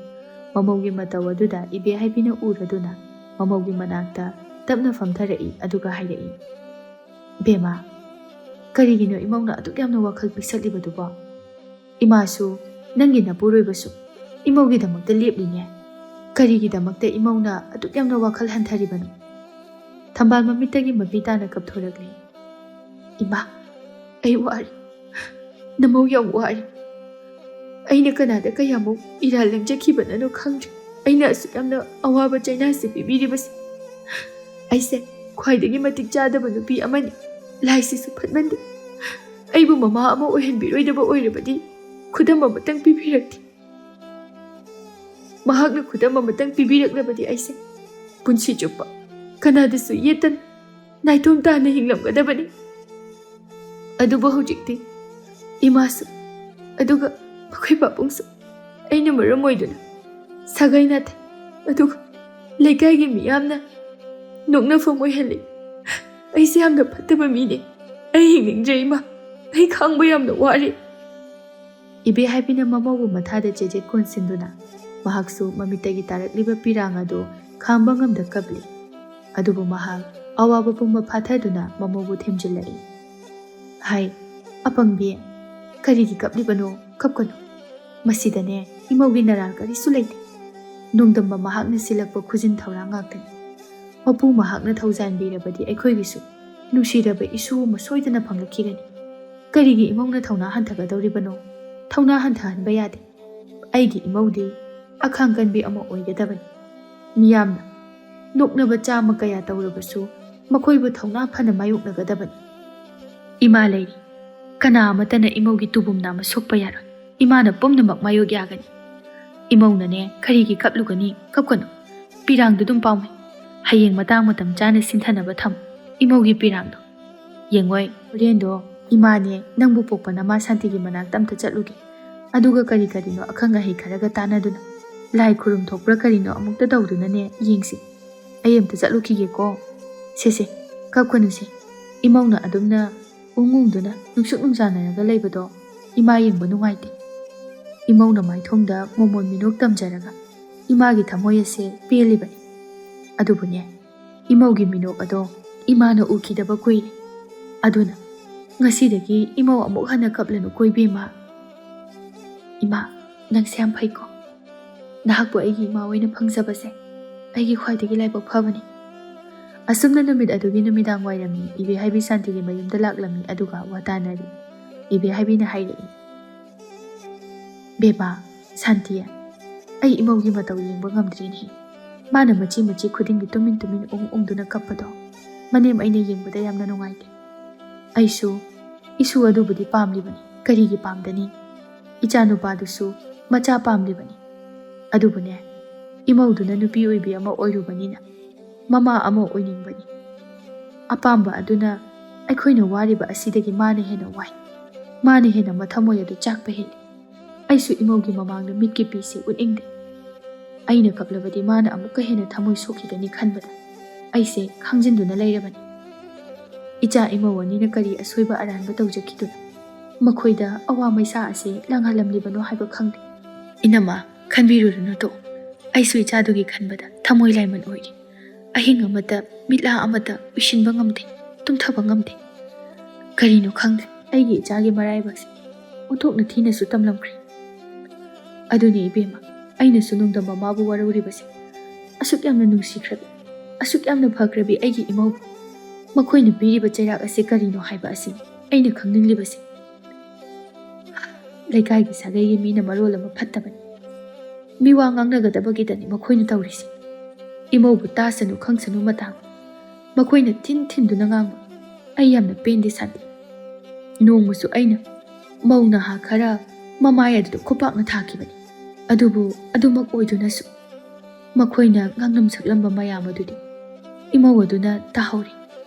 ꯃꯃꯧꯒꯤ ꯃꯇꯧ ꯑꯗꯨꯗ ꯏꯕꯦꯍꯥꯏꯕꯤꯅ ꯎꯔꯗꯨꯅ ꯃꯃꯧꯒꯤ ꯃꯅꯥꯛꯇ ꯇꯞꯅ ꯐꯝꯊꯔꯛꯏ, ꯑꯗꯨꯒ ꯍꯥꯏꯔꯛꯏ, "ꯕꯦꯝꯃ, ꯀꯔꯤꯒꯤꯅꯣ ꯏꯃꯧꯅ ꯑꯗꯨꯛ ꯌꯥꯝꯅ ꯋꯥꯈꯜ ꯄꯤꯛꯁꯜꯂꯤꯕꯗꯨꯕꯣ? ꯏꯃꯥꯁꯨ, ꯅꯪꯒꯤ ꯅꯄꯨꯔꯣꯏꯕꯁꯨ ꯏꯃꯧꯒꯤꯗꯃꯛꯇ ꯂꯦꯞꯂꯤꯅꯦ꯫ ꯀꯔꯤꯒꯤꯗꯃꯛꯇ ꯏꯃꯧꯅ ꯑꯗꯨꯛ ꯌꯥꯝꯅ ꯋꯥꯈꯜ ꯍꯟꯊꯔꯤꯕꯅꯣ?" ꯊꯝꯕꯥꯜ ꯃꯃꯤꯠꯇꯒꯤ ꯃꯄꯤ ꯇꯥꯅ ꯀꯞꯊꯣꯔꯛꯂꯤ꯫ "ꯏꯃꯥ, ꯑꯩ ꯋꯥꯔꯦ꯫ ꯅꯃꯧ ꯌꯥꯝ ꯋꯥꯔꯦ꯫ ꯑꯩꯅ ꯀꯅꯥꯗ ꯀꯌꯥꯃꯨꯛ ꯏꯔꯥꯜ ꯂꯦꯡꯖꯈꯤꯕꯅꯅꯣ ꯈꯪꯗ꯭ꯔꯦ꯫ ꯑꯩꯅ ꯑꯁꯨꯛ ꯌꯥꯝꯅ ꯑꯋꯥꯕ ꯆꯩꯅꯥꯁꯤ ꯄꯤꯕꯤꯔꯤꯕꯁꯦ꯫ ꯑꯩꯁꯦ ꯈ꯭ꯋꯥꯏꯗꯒꯤ ꯃꯇꯤꯛ ꯆꯥꯗꯕ ꯅꯨꯄꯤ ꯑꯃꯅꯤ꯫ ꯂꯥꯏꯁꯤꯁꯨ ꯐꯠꯃꯟꯗꯦ꯫ ꯑꯩꯕꯨ ꯃꯃꯥ ꯑꯃ ꯑꯣꯏꯍꯟꯕꯤꯔꯣꯏꯗꯕ ꯑꯣꯏꯔꯕꯗꯤ ꯈꯨꯗꯝ ꯑꯃꯇꯪ ꯄꯤꯕꯤꯔꯛꯇꯦ꯫ ꯃꯍꯥꯛꯅ ꯈꯨꯗꯝ ꯑꯃꯇꯪ ꯄꯤꯕꯤꯔꯛꯂꯕꯗꯤ ꯑꯩꯁꯦ ꯄꯨꯟꯁꯤ ꯆꯨꯞꯄ ꯀꯅꯥꯗꯁꯨ ꯌꯦꯠꯇꯅ ꯅꯥꯏꯇꯣꯝ ꯇꯥꯅ ꯍꯤꯡꯂꯝꯒꯗꯕꯅꯤ꯫ ꯑꯗꯨꯕꯨ ꯍꯧꯖꯤꯛꯇꯤ ꯏꯃꯥꯁꯨ, ꯑꯗꯨꯒ ꯃꯈꯣꯏ ꯄꯥꯕꯨꯡꯁꯨ ꯑꯩꯅ ꯃꯔꯝ ꯑꯣꯏꯗꯨꯅ ꯁꯥꯒꯩ ꯅꯥꯇꯩ, ꯑꯗꯨꯒ ꯂꯩꯀꯥꯏꯒꯤ ꯃꯤꯌꯥꯝꯅ ꯅꯣꯛꯅꯐꯝ ꯑꯣꯏꯍꯜꯂꯤ꯫ ꯑꯩꯁꯦ ꯌꯥꯝꯅ ꯐꯠꯇꯕ ꯃꯤꯅꯦ꯫ ꯑꯩ ꯍꯤꯡꯅꯤꯡꯗ꯭ꯔꯦ ꯏꯃꯥ꯫ ꯑꯩ ꯈꯥꯡꯕ ꯌꯥꯝꯅ ꯋꯥꯔꯦ꯫" ꯏꯕꯦꯍꯥꯏꯕꯤꯅ ꯃꯃꯧꯕꯨ ꯃꯊꯥꯗ ꯆꯦꯖꯦꯠ ꯀꯣꯟꯁꯤꯟꯗꯨꯅ ꯃꯍꯥꯛꯁꯨ ꯃꯃꯤꯠꯇꯒꯤ ꯇꯥꯔꯛꯂꯤꯕ ꯄꯤꯔꯥꯡ ꯑꯗꯨ ꯈꯥꯝꯕ ꯉꯝꯗ ꯀꯞꯂꯤ꯫ ꯑꯗꯨꯕꯨ ꯃꯍꯥꯛ ꯑꯋꯥꯕ ꯄꯨꯝꯕ ꯐꯥꯊꯗꯨꯅ ꯃꯃꯧꯕꯨ ꯊꯦꯝꯖꯤꯜꯂꯛꯏ꯫ "ꯍꯥꯏ, ꯑꯄꯪꯕꯤ, ꯀꯔꯤꯒꯤ ꯀꯞꯂꯤꯕꯅꯣ? ꯀꯞꯀꯅꯨ꯫ ꯃꯁꯤꯗꯅꯦ, ꯏꯃꯧꯒꯤ ꯅꯔꯥꯜ ꯀꯔꯤꯁꯨ ꯂꯩꯇꯦ꯫ ꯅꯣꯡꯗꯝꯕ ꯃꯍꯥꯛꯅ ꯁꯤꯜꯂꯛꯄ ꯈꯨꯖꯤꯟ ꯊꯧꯔꯥꯡ ꯉꯥꯛꯇꯅꯤ꯫ ꯃꯄꯨ ꯃꯍꯥꯛꯅ ꯊꯧꯖꯥꯟꯕꯤꯔꯕꯗꯤ ꯑꯩꯈꯣꯏꯒꯤꯁꯨ ꯅꯨꯡꯁꯤꯔꯕ ꯏꯁꯨ ꯑꯃ ꯁꯣꯏꯗꯅ ꯐꯪꯂꯛꯈꯤꯒꯅꯤ꯫ ꯀꯔꯤꯒꯤ ꯏꯃꯧꯅ ꯊꯧꯅꯥ ꯍꯟꯊꯒꯗꯧꯔꯤꯕꯅꯣ? ꯊꯧꯅꯥ ꯍꯟꯊꯍꯟꯕ ꯌꯥꯗꯦ꯫ ꯑꯩꯒꯤ ꯏꯃꯧꯗꯤ ꯑꯈꯥꯡ ꯀꯟꯕꯤ ꯑꯃ ꯑꯣꯏꯒꯗꯕꯅꯤ꯫ ꯃꯤꯌꯥꯝꯅ ꯅꯣꯛꯅꯕ ꯆꯥꯃ ꯀꯌꯥ ꯇꯧꯔꯕꯁꯨ ꯃꯈꯣꯏꯕꯨ ꯊꯧꯅꯥ ꯐꯅ ꯃꯥꯌꯣꯛꯅꯒꯗꯕꯅꯤ꯫ ꯏꯃꯥ ꯂꯩꯔꯤ꯫ ꯀꯅꯥ ꯑꯃꯠꯇꯅ ꯏꯃꯧꯒꯤ ꯇꯨꯕꯨꯝ ꯅꯥꯝꯃ ꯁꯣꯛꯄ ꯌꯥꯔꯣꯏ꯫ ꯏꯃꯥꯅ ꯄꯨꯝꯅꯃꯛ ꯃꯥꯌꯣꯛ ꯌꯥꯒꯅꯤ꯫ ꯏꯃꯧꯅꯅꯦ ꯀꯔꯤꯒꯤ ꯀꯞꯂꯨꯒꯅꯤ? ꯀꯞꯀꯅꯨ꯫ ꯄꯤꯔꯥꯡꯗꯨ ꯑꯗꯨꯝ ꯄꯥꯎꯃꯤ꯫ ꯍꯌꯦꯡ ꯃꯇꯥꯡ ꯃꯇꯝ ꯆꯥꯅ ꯁꯤꯟꯊꯅꯕ ꯊꯝꯃꯨ ꯏꯃꯧꯒꯤ ꯄꯤꯔꯥꯡꯗꯣ꯫ ꯌꯦꯡꯉꯣꯏ, ꯍꯣꯔꯦꯟꯗꯣ ꯏꯃꯥꯅꯦ ꯅꯪꯕꯨ ꯄꯣꯛꯄ ꯅꯃꯥ ꯁꯥꯟꯇꯤꯒꯤ ꯃꯅꯥꯛꯇ ꯑꯝꯇ ꯆꯠꯂꯨꯒꯦ꯫ ꯑꯗꯨꯒ ꯀꯔꯤ ꯀꯔꯤꯅꯣ ꯑꯈꯪ ꯑꯍꯩ ꯈꯔꯒ ꯇꯥꯟꯅꯗꯨꯅ ꯂꯥꯏ ꯈꯨꯔꯨꯝ ꯊꯣꯛꯄ꯭ꯔꯥ ꯀꯔꯤꯅꯣ ꯑꯃꯨꯛꯇ ꯇꯧꯗꯨꯅꯅꯦ ꯌꯦꯡꯁꯤ꯫ ꯑꯩ ꯑꯝꯇ ꯆꯠꯂꯨꯈꯤꯒꯦꯀꯣ꯫ ꯁꯦꯁꯦ, ꯀꯞꯀꯅꯨꯁꯦ꯫ ꯏꯃꯧꯅ ꯑꯗꯨꯝꯅ ꯎꯪ ꯎꯪꯗꯨꯅ ꯅꯨꯡꯁꯨꯛ ꯅꯨꯡꯖꯥꯅꯔꯒ ꯂꯩꯕꯗꯣ ꯏꯃꯥ ꯌꯦꯡꯕ ꯅꯨꯡꯉꯥꯏꯇꯦ꯫ ꯏꯃꯧꯅ ꯃꯥꯏꯊꯣꯡꯗ ꯃꯣꯃꯣꯟ ꯃꯤꯅꯣꯛ ꯇꯝꯖꯔꯒ ꯏꯃꯥꯒꯤ ꯊꯃꯣꯏ ꯑꯁꯦ ꯄꯦꯜꯂꯤꯕꯅꯤ꯫ ꯑꯗꯨꯕꯨꯅꯦ, ꯏꯃꯧꯒꯤ ꯃꯤꯅꯣꯛ ꯑꯗꯣ ꯏꯃꯥꯅ ꯎꯈꯤꯗꯕ ꯀꯨꯏꯔꯦ꯫ ꯑꯗꯨꯅ ꯉꯁꯤꯗꯒꯤ ꯏꯃꯧ ꯑꯃꯨꯛ ꯍꯟꯅ ꯀꯞꯂꯅꯨꯀꯣ ꯏꯕꯦꯝꯃ꯫ ꯏꯃꯥ, ꯅꯪꯁꯦ ꯌꯥꯝ ꯐꯩꯀꯣ꯫ ꯅꯍꯥꯛꯄꯨ ꯑꯩꯒꯤ ꯏꯃꯥ ꯑꯣꯏꯅ ꯐꯪꯖꯕꯁꯦ ꯑꯩꯒꯤ ꯈ꯭ꯋꯥꯏꯗꯒꯤ ꯂꯥꯏꯕꯛ ꯐꯕꯅꯤ꯫ ꯑꯁꯨꯝꯅ ꯅꯨꯃꯤꯠ ꯑꯗꯨꯒꯤ ꯅꯨꯃꯤꯗꯥꯡ ꯋꯥꯏꯔꯝꯅꯤ꯫ ꯏꯕꯦ ꯍꯥꯏꯕꯤ ꯁꯥꯟꯇꯤꯒꯤ ꯃꯌꯨꯝꯗ ꯂꯥꯛꯂꯝꯃꯤ, ꯑꯗꯨꯒ ꯋꯥ ꯇꯥꯅꯔꯤ꯫ ꯏꯕꯦ ꯍꯥꯏꯕꯤꯅ ꯍꯥꯏꯔꯛꯏ, "ꯕꯦꯕꯥ, ꯁꯥꯟꯇꯤ, ꯑꯩ ꯏꯃꯧꯒꯤ ꯃꯇꯧ ꯌꯦꯡꯕ ꯉꯝꯗ꯭ꯔꯦꯅꯦ꯫ ꯃꯥꯅ ꯃꯆꯤ ꯃꯆꯤ ꯈꯨꯗꯤꯡꯒꯤ ꯇꯨꯃꯤꯟ ꯇꯨꯃꯤꯟ ꯎꯪ ꯎꯪꯗꯨꯅ ꯀꯞꯄꯗꯣ ꯃꯅꯦꯝ ꯑꯩꯅ ꯌꯦꯡꯕꯗ ꯌꯥꯝꯅ ꯅꯨꯡꯉꯥꯏꯇꯦ꯫ ꯑꯩꯁꯨ ꯏꯁꯨ ꯑꯗꯨꯕꯨꯗꯤ ꯄꯥꯝꯂꯤꯕꯅꯤ꯫ ꯀꯔꯤꯒꯤ ꯄꯥꯝꯗꯅꯤ? ꯏꯆꯥ ꯅꯨꯄꯥꯗꯨꯁꯨ ꯃꯆꯥ ꯄꯥꯝꯂꯤꯕꯅꯤ꯫ ꯑꯗꯨꯕꯨꯅꯦ, ꯏꯃꯧꯗꯨꯅ ꯅꯨꯄꯤ ꯑꯣꯏꯕꯤ ꯑꯃ ꯑꯣꯏꯔꯨꯕꯅꯤꯅ ꯃꯃꯥ ꯑꯃ ꯑꯣꯏꯅꯤꯡꯕꯅꯤ꯫ ꯑꯄꯥꯝꯕ ꯑꯗꯨꯅ ꯑꯩꯈꯣꯏꯅ ꯋꯥꯔꯤꯕ ꯑꯁꯤꯗꯒꯤ ꯃꯥꯅ ꯍꯦꯟꯅ ꯋꯥꯏ꯫ ꯃꯥꯅ ꯍꯦꯟꯅ ꯃꯊꯃꯣꯏ ꯑꯗꯨ ꯆꯥꯛꯄ ꯍꯦꯜꯂꯤ꯫ ꯑꯩꯁꯨ ꯏꯃꯧꯒꯤ ꯃꯃꯥꯡꯗ ꯃꯤꯠꯀꯤ ꯄꯤꯁꯦ ꯎꯠꯅꯤꯡꯗꯦ꯫ ꯑꯩꯅ ꯀꯞꯂꯕꯗꯤ ꯃꯥꯅ ꯑꯃꯨꯛꯀ ꯍꯦꯟꯅ ꯊꯃꯣꯏ ꯁꯣꯛꯈꯤꯒꯅꯤ ꯈꯟꯕꯗ ꯑꯩꯁꯦ ꯈꯥꯡꯖꯤꯟꯗꯨꯅ ꯂꯩꯔꯕꯅꯤ꯫ ꯏꯆꯥ ꯏꯃꯧ ꯑꯅꯤꯅ ꯀꯔꯤ ꯑꯁꯣꯏꯕ ꯑꯔꯥꯟꯕ ꯇꯧꯖꯈꯤꯗꯨꯅ ꯃꯈꯣꯏꯗ ꯑꯋꯥ ꯃꯩꯁꯥ ꯑꯁꯤ ꯂꯥꯡꯍꯜꯂꯝꯂꯤꯕꯅꯣ ꯍꯥꯏꯕ ꯈꯪꯗꯦ꯫ ꯏꯅꯝꯃ, ꯈꯟꯕꯤꯔꯨꯔꯅꯨ ꯇꯣ꯫ ꯑꯩꯁꯨ ꯏꯆꯥꯗꯨꯒꯤ ꯈꯟꯕꯗ ꯊꯃꯣꯏ ꯂꯥꯏꯃꯟ ꯑꯣꯏꯔꯤ꯫ ꯑꯍꯤꯡ ꯑꯃꯇ, ꯃꯤꯠꯂꯥ ꯑꯃꯇ ꯎꯏꯁꯤꯟꯕ ꯉꯝꯗꯦ, ꯇꯨꯝꯊꯕ ꯉꯝꯗꯦ꯫ ꯀꯔꯤꯅꯣ ꯈꯪꯗꯦ, ꯑꯩꯒꯤ ꯏꯆꯥꯒꯤ ꯃꯔꯥꯏꯕꯛꯁꯦ ꯑꯣꯟꯊꯣꯛꯅ ꯊꯤꯅꯁꯨ ꯇꯝꯂꯝꯈ꯭ꯔꯦ꯫ ꯑꯗꯨꯅꯤ ꯏꯕꯦꯝꯃ, ꯑꯩꯅꯁꯨ ꯅꯨꯡꯗꯝ ꯃꯃꯥꯕꯨ ꯋꯥꯔꯧꯔꯤꯕꯁꯦ꯫ ꯑꯁꯨꯛ ꯌꯥꯝꯅ ꯅꯨꯡꯁꯤꯈ꯭ꯔꯕꯤ, ꯑꯁꯨꯛ ꯌꯥꯝꯅ ꯐꯈ꯭ꯔꯕꯤ ꯑꯩꯒꯤ ꯏꯃꯧꯕꯨ ꯃꯈꯣꯏꯅ ꯄꯤꯔꯤꯕ ꯆꯩꯔꯥꯛ ꯑꯁꯤ ꯀꯔꯤꯅꯣ ꯍꯥꯏꯕ ꯑꯁꯤꯅꯤ ꯑꯩꯅ ꯈꯪꯅꯤꯡꯂꯤꯕꯁꯦ꯫ ꯂꯩꯀꯥꯏꯒꯤ ꯁꯥꯒꯩꯒꯤ ꯃꯤꯅ ꯃꯔꯣꯜ ꯑꯃ ꯐꯠꯇꯕꯅꯤ꯫ ꯃꯤꯋꯥ ꯉꯥꯡꯅꯒꯗꯕꯒꯤꯗꯅꯤ ꯃꯈꯣꯏꯅ ꯇꯧꯔꯤꯁꯦ꯫ ꯏꯃꯧꯕꯨ ꯇꯥꯁꯅꯨ ꯈꯪꯁꯅꯨ ꯃꯇꯥꯡ ꯃꯈꯣꯏꯅ ꯊꯤꯟ ꯊꯤꯟꯗꯨꯅ ꯉꯥꯡꯕ ꯑꯩ ꯌꯥꯝꯅ ꯄꯦꯟꯗꯦ ꯁꯥꯟꯇꯤ꯫ ꯅꯣꯡꯃꯁꯨ ꯑꯩꯅ ꯃꯧ ꯅꯍꯥ ꯈꯔ ꯃꯃꯥꯏ ꯑꯗꯨꯗ ꯈꯨꯄꯥꯛꯅ ꯊꯥꯈꯤꯕꯅꯤ꯫ ꯑꯗꯨꯕꯨ ꯑꯗꯨꯃꯛ ꯑꯣꯏꯗꯨꯅꯁꯨ ꯃꯈꯣꯏꯅ ꯉꯥꯡꯂꯝ ꯁꯛꯂꯝꯕ ꯃꯌꯥꯝ ꯑꯗꯨꯗꯤ ꯏꯃꯧ ꯑꯗꯨꯅ ꯇꯥꯍꯧꯔꯤ꯫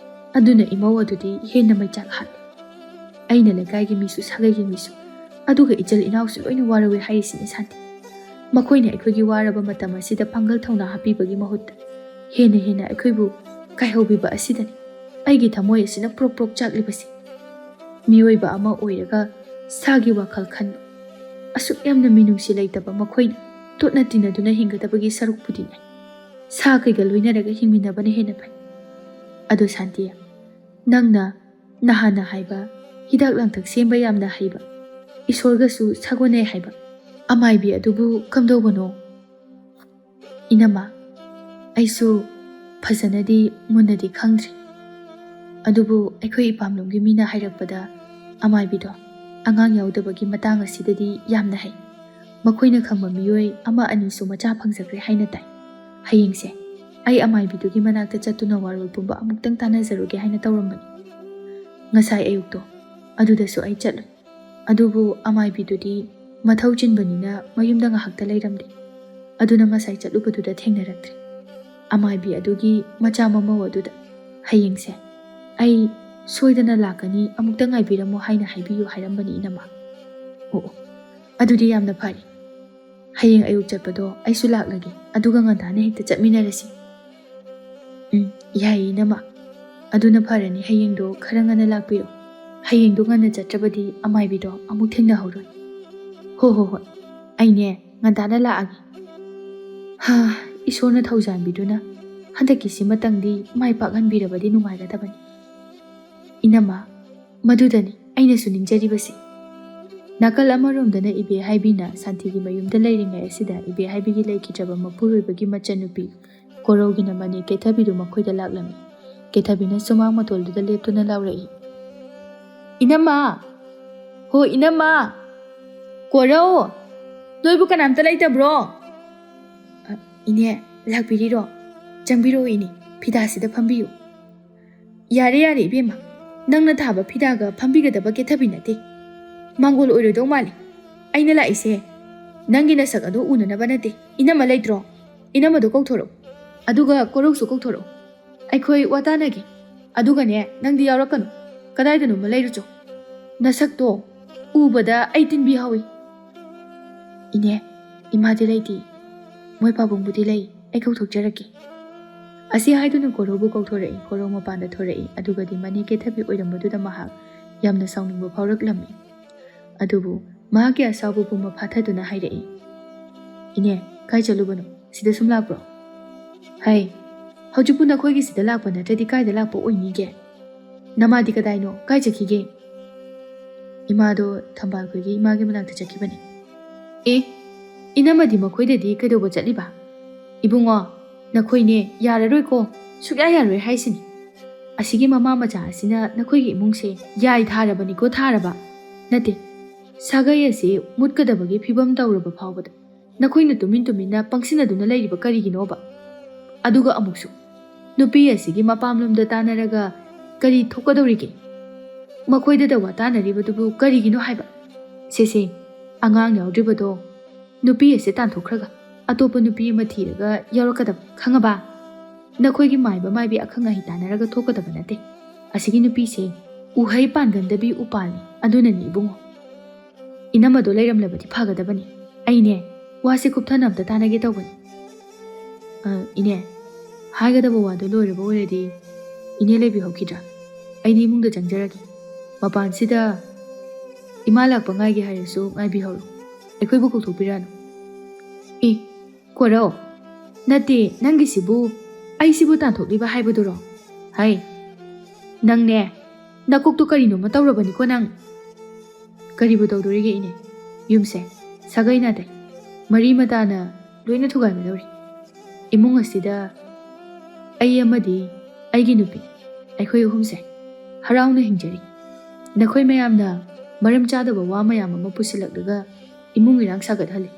ꯑꯗꯨꯅ ꯏꯃꯧ ꯑꯗꯨꯗꯤ ꯍꯦꯟꯅ ꯃꯩꯆꯥꯛ ꯍꯥꯠꯂꯤ꯫ ꯑꯩꯅ ꯂꯩꯀꯥꯏꯒꯤ ꯃꯤꯁꯨ ꯁꯥꯒꯩꯒꯤ ꯃꯤꯁꯨ ꯑꯗꯨꯒ ꯏꯆꯜ ꯏꯅꯥꯎꯁꯨ ꯂꯣꯏꯅ ꯋꯥꯔꯧꯏ ꯍꯥꯏꯔꯤꯁꯤꯅꯤ ꯁꯥꯟꯇꯤ꯫ ꯃꯈꯣꯏꯅ ꯑꯩꯈꯣꯏꯒꯤ ꯋꯥꯔꯕ ꯃꯇꯝ ꯑꯁꯤꯗ ꯄꯥꯡꯒꯜ ꯊꯧꯅꯥ ꯍꯥꯞꯄꯤꯕꯒꯤ ꯃꯍꯨꯠꯇ ꯍꯦꯟꯅ ꯍꯦꯟꯅ ꯑꯩꯈꯣꯏꯕꯨ ꯀꯥꯏꯍꯧꯕꯤꯕ ꯑꯁꯤꯗꯅꯤ ꯑꯩꯒꯤ ꯊꯃꯣꯏ ꯑꯁꯤꯅ ꯄ꯭ꯔꯣꯛ ꯄ꯭ꯔꯣꯛ ꯆꯥꯛꯂꯤꯕꯁꯤ꯫ ꯃꯤꯑꯣꯏꯕ ꯑꯃ ꯑꯣꯏꯔꯒ ꯁꯥꯒꯤ ꯋꯥꯈꯜ ꯈꯟꯕ, ꯑꯁꯨꯛ ꯌꯥꯝꯅ ꯃꯤꯅꯨꯡꯁꯤ ꯂꯩꯇꯕ ꯃꯈꯣꯏꯅ ꯇꯣꯠꯅ ꯇꯤꯟꯅꯗꯨꯅ ꯍꯤꯡꯒꯗꯕꯒꯤ ꯁꯔꯨꯛꯄꯨꯗꯤꯅꯦ, ꯁꯥ ꯀꯩꯒ ꯂꯣꯏꯅꯔꯒ ꯍꯤꯡꯃꯤꯟꯅꯕꯅ ꯍꯦꯟꯅ ꯐꯩ꯫ ꯑꯗꯣ ꯁꯥꯟꯇꯤ, ꯅꯪꯅ ꯅꯍꯥꯟꯅ ꯍꯥꯏꯕ ꯍꯤꯗꯥꯛ ꯂꯥꯡꯊꯛ ꯁꯦꯝꯕ ꯌꯥꯝꯅ ꯍꯩꯕ, ꯏꯁꯣꯔꯒꯁꯨ ꯁꯥꯒꯣꯟꯅꯩ ꯍꯥꯏꯕ ꯑꯃꯥꯏꯕꯤ ꯑꯗꯨꯕꯨ ꯀꯝꯗꯧꯕꯅꯣ? ꯏꯅꯝꯃ, ꯑꯩꯁꯨ ꯐꯖꯅꯗꯤ ꯃꯨꯟꯅꯗꯤ ꯈꯪꯗ꯭ꯔꯤ꯫ ꯑꯗꯨꯕꯨ ꯑꯩꯈꯣꯏ ꯏꯄꯥꯝꯂꯣꯝꯒꯤ ꯃꯤꯅ ꯍꯥꯏꯔꯛꯄꯗ ꯑꯃꯥꯏꯕꯤꯗꯣ ꯑꯉꯥꯡ ꯌꯥꯎꯗꯕꯒꯤ ꯃꯇꯥꯡ ꯑꯁꯤꯗꯗꯤ ꯌꯥꯝꯅ ꯍꯩ꯫ ꯃꯈꯣꯏꯅ ꯈꯪꯕ ꯃꯤꯑꯣꯏ ꯑꯃ ꯑꯅꯤꯁꯨ ꯃꯆꯥ ꯐꯪꯖꯈ꯭ꯔꯦ ꯍꯥꯏꯅ ꯇꯥꯏ꯫ ꯍꯌꯦꯡꯁꯦ ꯑꯩ ꯑꯃꯥꯏꯕꯤꯗꯨꯒꯤ ꯃꯅꯥꯛꯇ ꯆꯠꯇꯨꯅ ꯋꯥꯔꯣꯜ ꯄꯨꯝꯕ ꯑꯃꯨꯛꯇꯪ ꯇꯥꯟꯅꯖꯔꯨꯒꯦ ꯍꯥꯏꯅ ꯇꯧꯔꯝꯕꯅꯤ꯫ ꯉꯁꯥꯏ ꯑꯌꯨꯛꯇꯣ ꯑꯗꯨꯗꯁꯨ ꯑꯩ ꯆꯠꯂꯨꯏ꯫ ꯑꯗꯨꯕꯨ ꯑꯃꯥꯏꯕꯤꯗꯨꯗꯤ ꯃꯊꯧ ꯆꯤꯟꯕꯅꯤꯅ ꯃꯌꯨꯝꯗ ꯉꯥꯏꯍꯥꯛꯇ ꯂꯩꯔꯝꯗꯦ꯫ ꯑꯗꯨꯅ ꯉꯁꯥꯏ ꯆꯠꯂꯨꯕꯗꯨꯗ ꯊꯦꯡꯅꯔꯛꯇ꯭ꯔꯦ꯫ ꯑꯃꯥꯏꯕꯤ ꯑꯗꯨꯒꯤ ꯃꯆꯥ ꯃꯃꯧ ꯑꯗꯨꯗ ꯍꯌꯦꯡꯁꯦ ꯑꯩ ꯁꯣꯏꯗꯅ ꯂꯥꯛꯀꯅꯤ, ꯑꯃꯨꯛꯇ ꯉꯥꯏꯕꯤꯔꯝꯃꯣ ꯍꯥꯏꯅ ꯍꯥꯏꯕꯤꯌꯨ ꯍꯥꯏꯔꯝꯕꯅꯤ ꯏꯅꯝꯃ꯫ ꯑꯣ, ꯑꯣ, ꯑꯗꯨꯗꯤ ꯌꯥꯝꯅ ꯐꯔꯦ꯫ ꯍꯌꯦꯡ ꯑꯌꯨꯛ ꯆꯠꯄꯗꯣ ꯑꯩꯁꯨ ꯂꯥꯛꯂꯒꯦ, ꯑꯗꯨꯒ ꯉꯟꯇꯥꯅ ꯍꯦꯛꯇ ꯆꯠꯃꯤꯟꯅꯔꯁꯤ꯫ ꯎꯝ, ꯌꯥꯏꯌꯦ ꯏꯅꯝꯃ꯫ ꯑꯗꯨꯅ ꯐꯔꯅꯤ, ꯍꯌꯦꯡꯗꯣ ꯈꯔ ꯉꯟꯅ ꯂꯥꯛꯄꯤꯔꯣ꯫ ꯍꯌꯦꯡꯗꯣ ꯉꯟꯅ ꯆꯠꯇ꯭ꯔꯕꯗꯤ ꯑꯃꯥꯏꯕꯤꯗꯣ ꯑꯃꯨꯛ ꯊꯦꯡꯅꯍꯧꯔꯣꯏ꯫ ꯍꯣ ꯍꯣ ꯍꯣꯏ, ꯑꯩꯅꯦ ꯉꯟꯇꯥꯅ ꯂꯥꯛꯑꯒꯦ꯫ ꯍꯥ, ꯏꯁꯣꯔꯅ ꯊꯧꯖꯥꯟꯕꯤꯗꯨꯅ ꯍꯟꯗꯛꯀꯤꯁꯤꯃꯇꯪꯗꯤ ꯃꯥꯏ ꯄꯥꯛꯍꯟꯕꯤꯔꯕꯗꯤ ꯅꯨꯡꯉꯥꯏꯒꯗꯕꯅꯤ꯫ ꯏꯅꯝꯃ, ꯃꯗꯨꯗꯅꯤ ꯑꯩꯅꯁꯨ ꯅꯤꯡꯖꯔꯤꯕꯁꯦ꯫ ꯅꯥꯀꯜ ꯑꯃꯔꯣꯝꯗꯅ ꯏꯕꯦ ꯍꯥꯏꯕꯤꯅ ꯁꯥꯟꯇꯤꯒꯤ ꯃꯌꯨꯝꯗ ꯂꯩꯔꯤꯉꯩ ꯑꯁꯤꯗ ꯏꯕꯦ ꯍꯥꯏꯕꯤꯒꯤ ꯂꯩꯈꯤꯗ꯭ꯔꯕ ꯃꯄꯨꯔꯣꯏꯕꯒꯤ ꯃꯆꯟꯅꯨꯄꯤ ꯀꯣꯔꯧꯒꯤꯅ ꯃꯅꯦ ꯀꯦꯊꯕꯤꯗꯨ ꯃꯈꯣꯏꯗ ꯂꯥꯛꯂꯝꯃꯤ꯫ ꯀꯦꯊꯕꯤꯅ ꯁꯨꯃꯥꯡ ꯃꯇꯣꯜꯗꯨꯗ ꯂꯦꯞꯇꯨꯅ ꯂꯥꯎꯔꯛꯏ, "ꯏꯅꯝꯃ! ꯍꯣ ꯏꯅꯝꯃ! ꯀꯣꯔꯧ! ꯅꯣꯏꯕꯨ ꯀꯅꯥꯝꯇ ꯂꯩꯇꯕ꯭ꯔꯣ?" "ꯑ, ꯏꯅꯦ, ꯂꯥꯛꯄꯤꯔꯤꯔꯣ? ꯆꯪꯕꯤꯔꯛꯑꯣ ꯏꯅꯦ, ꯐꯤꯗꯥꯁꯤꯗ ꯐꯝꯕꯤꯌꯨ꯫" "ꯌꯥꯔꯦ, ꯌꯥꯔꯦ ꯏꯕꯦꯝꯃ, ꯅꯪꯅ ꯊꯥꯕ ꯐꯤꯗꯥꯒ ꯐꯝꯕꯤꯒꯗꯕ ꯀꯦꯊꯕꯤ ꯅꯠꯇꯦ꯫ ꯃꯥꯡꯒꯣꯜ ꯑꯣꯏꯔꯣꯏꯗꯧ ꯃꯥꯜꯂꯤ꯫ ꯑꯩꯅ ꯂꯥꯛꯏꯁꯦ ꯅꯪꯒꯤ ꯅꯁꯛ ꯑꯗꯣ ꯎꯅꯅꯕ ꯅꯠꯇꯦ꯫ ꯏꯅꯝꯃ ꯂꯩꯇ꯭ꯔꯣ? ꯏꯅꯝꯃꯗꯣ ꯀꯧꯊꯣꯔꯛꯎ, ꯑꯗꯨꯒ ꯀꯣꯔꯧꯁꯨ ꯀꯧꯊꯣꯔꯛꯎ꯫ ꯑꯩꯈꯣꯏ ꯋꯥ ꯇꯥꯅꯒꯦ꯫ ꯑꯗꯨꯒꯅꯦ, ꯅꯪꯗꯤ ꯌꯥꯎꯔꯛꯀꯅꯨ, ꯀꯗꯥꯏꯗꯅꯣꯃ ꯂꯩꯔꯨꯆꯣ꯫ ꯅꯁꯛꯇꯣ ꯎꯕꯗ ꯑꯩ ꯇꯤꯟꯕꯤ ꯍꯧꯏ꯫" "ꯏꯅꯦ, ꯏꯃꯥꯗꯤ ꯂꯩꯇꯦ, ꯃꯣꯏ ꯄꯥꯕꯨꯡꯕꯨꯗꯤ ꯂꯩ, ꯑꯩ ꯀꯧꯊꯣꯛꯆꯔꯛꯀꯦ꯫" ꯑꯁꯤ ꯍꯥꯏꯗꯨꯅ ꯀꯣꯔꯧꯕꯨ ꯀꯧꯊꯣꯔꯛꯏ꯫ ꯀꯣꯔꯧ ꯃꯄꯥꯟꯗ ꯊꯣꯔꯛꯏ꯫ ꯑꯗꯨꯒꯗꯤ ꯃꯅꯦ ꯀꯦꯊꯕꯤ ꯑꯣꯏꯔꯝꯕꯗꯨꯗ ꯃꯍꯥꯛ ꯌꯥꯝꯅ ꯁꯥꯎꯅꯤꯡꯕ ꯐꯥꯎꯔꯛꯂꯝꯃꯤ꯫ ꯑꯗꯨꯕꯨ ꯃꯍꯥꯛꯀꯤ ꯑꯁꯥꯎꯕ ꯄꯨꯝꯕ ꯐꯥꯊꯗꯨꯅ ꯍꯥꯏꯔꯛꯏ, "ꯏꯅꯦ, ꯀꯥꯏ ꯆꯠꯂꯨꯕꯅꯣ? ꯁꯤꯗ ꯁꯨꯝ ꯂꯥꯛꯄ꯭ꯔꯣ? ꯍꯩ, ꯍꯧꯖꯤꯛꯄꯨ ꯅꯈꯣꯏꯒꯤ ꯁꯤꯗ ꯂꯥꯛꯄ ꯅꯠꯇ꯭ꯔꯗꯤ ꯀꯥꯏꯗ ꯂꯥꯛꯄ ꯑꯣꯏꯅꯤꯒꯦ? ꯅꯃꯥꯗꯤ ꯀꯗꯥꯏꯅꯣ? ꯀꯥꯏ ꯆꯠꯈꯤꯒꯦ?" "ꯏꯃꯥꯗꯣ ꯊꯝꯕꯥꯜ ꯈꯣꯏꯒꯤ ꯏꯃꯥꯒꯤ ꯃꯅꯥꯛꯇ ꯆꯠꯈꯤꯕꯅꯤ꯫" "ꯑꯦ, ꯏꯅꯝꯃꯗꯤ ꯃꯈꯣꯏꯗꯗꯤ ꯀꯩꯗꯧꯕ ꯆꯠꯂꯤꯕ? ꯏꯕꯨꯡꯉꯣ, ꯅꯈꯣꯏꯅꯦ ꯌꯥꯔꯔꯣꯏꯀꯣ, ꯁꯨꯛꯌꯥ ꯌꯥꯔꯣꯏ ꯍꯥꯏꯁꯤꯅꯤ꯫ ꯑꯁꯤꯒꯤ ꯃꯃꯥ ꯃꯆꯥ ꯑꯁꯤꯅ ꯅꯈꯣꯏꯒꯤ ꯏꯃꯨꯡꯁꯦ ꯌꯥꯏ ꯊꯥꯔꯕꯅꯤꯀꯣ, ꯊꯥꯔꯕ꯫ ꯅꯠꯇꯦ, ꯁꯥꯒꯩ ꯑꯁꯤ ꯃꯨꯠꯀꯗꯕꯒꯤ ꯐꯤꯕꯝ ꯇꯧꯔꯕ ꯐꯥꯎꯕꯗ ꯅꯈꯣꯏꯅ ꯇꯨꯃꯤꯟ ꯇꯨꯃꯤꯟꯅ ꯄꯪꯁꯤꯟꯅꯗꯨꯅ ꯂꯩꯔꯤꯕ ꯀꯔꯤꯒꯤꯅꯣꯕ? ꯑꯗꯨꯒ ꯑꯃꯨꯛꯁꯨ, ꯅꯨꯄꯤ ꯑꯁꯤꯒꯤ ꯃꯄꯥꯝꯂꯣꯝꯗ ꯇꯥꯟꯅꯔꯒ ꯀꯔꯤ ꯊꯣꯛꯀꯗꯧꯔꯤꯒꯦ? ꯃꯈꯣꯏꯗꯗ ꯋꯥ ꯇꯥꯅꯔꯤꯕꯗꯨꯕꯨ ꯀꯔꯤꯒꯤꯅꯣ ꯍꯥꯏꯕ? ꯁꯦꯁꯦ, ꯑꯉꯥꯡ ꯌꯥꯎꯗ꯭ꯔꯤꯕꯗꯣ ꯅꯨꯄꯤ ꯑꯁꯤ ꯇꯥꯟꯊꯣꯛꯈ꯭ꯔꯒ ꯑꯇꯣꯞꯄ ꯅꯨꯄꯤ ꯑꯃ ꯊꯤꯔꯒ ꯌꯥꯎꯔꯛꯀꯗꯕ, ꯈꯪꯉꯕ? ꯅꯈꯣꯏꯒꯤ ꯃꯥꯏꯕ ꯃꯥꯏꯕꯤ ꯑꯈꯪ ꯑꯍꯩ ꯇꯥꯟꯅꯔꯒ ꯊꯣꯛꯀꯗꯕ ꯅꯠꯇꯦ꯫ ꯑꯁꯤꯒꯤ ꯅꯨꯄꯤꯁꯦ ꯎꯍꯩ ꯄꯥꯟꯒꯟꯗꯕꯤ ꯎꯄꯥꯜꯅꯤ꯫ ꯑꯗꯨꯅꯅꯤ ꯏꯕꯨꯡꯉꯣ꯫ ꯏꯅꯝꯃꯗꯣ ꯂꯩꯔꯝꯂꯕꯗꯤ ꯐꯒꯗꯕꯅꯤ꯫ ꯑꯩꯅꯦ, ꯋꯥꯁꯦ ꯀꯨꯞꯊꯅ ꯑꯝꯇ ꯇꯥꯟꯅꯒꯦ ꯇꯧꯕꯅꯤ꯫" "ꯑ, ꯏꯅꯦ, ꯍꯥꯏꯒꯗꯕ ꯋꯥꯗꯣ ꯂꯣꯏꯔꯕ ꯑꯣꯏꯔꯗꯤ ꯏꯅꯦ ꯂꯩꯕꯤꯍꯧꯈꯤꯗ꯭ꯔꯥ? ꯑꯩꯗꯤ ꯏꯃꯨꯡꯗ ꯆꯪꯖꯔꯒꯦ꯫ ꯃꯄꯥꯟꯁꯤꯗ ꯏꯃꯥ ꯂꯥꯛꯄ ꯉꯥꯏꯒꯦ ꯍꯥꯏꯔꯁꯨ ꯉꯥꯏꯕꯤꯍꯧꯔꯣ꯫ ꯑꯩꯈꯣꯏꯕꯨ ꯀꯧꯊꯣꯛꯄꯤꯔꯅꯨ꯫" "ꯑꯦ, ꯀꯣꯔꯧ, ꯅꯠꯇꯦ, ꯅꯪꯒꯤꯁꯤꯕꯨ ꯑꯩꯁꯤꯕꯨ ꯇꯥꯟꯊꯣꯛꯂꯤꯕ ꯍꯥꯏꯕꯗꯨꯔꯣ? ꯍꯩ, ꯅꯪꯅꯦ, ꯅꯀꯣꯛꯇꯣ ꯀꯔꯤꯅꯣꯃ ꯇꯧꯔꯕꯅꯤꯀꯣ ꯅꯪ꯫" ꯀꯔꯤꯕꯨ ꯇꯧꯗꯣꯔꯤꯒꯦ ꯏꯅꯦ? ꯌꯨꯝꯁꯦ ꯁꯥꯒꯩ ꯅꯥꯇꯩ, ꯃꯔꯤ ꯃꯇꯥꯅ ꯂꯣꯏꯅ ꯊꯨꯒꯥꯏꯒꯗꯧꯔꯤ꯫ ꯏꯃꯨꯡ ꯑꯁꯤꯗ ꯑꯩ ꯑꯃꯗꯤ ꯑꯩꯒꯤ ꯅꯨꯄꯤ, ꯑꯩꯈꯣꯏ ꯑꯍꯨꯝꯁꯦ ꯍꯔꯥꯎꯅ ꯍꯤꯡꯖꯔꯤ꯫ ꯅꯈꯣꯏ ꯃꯌꯥꯝꯅ ꯃꯔꯝ ꯆꯥꯗꯕ ꯋꯥ ꯃꯌꯥꯝ ꯑꯃ ꯄꯨꯁꯤꯜꯂꯛꯂꯒ ꯏꯃꯨꯡ ꯏꯔꯥꯡ ꯁꯥꯒꯠꯍꯜꯂꯤ꯫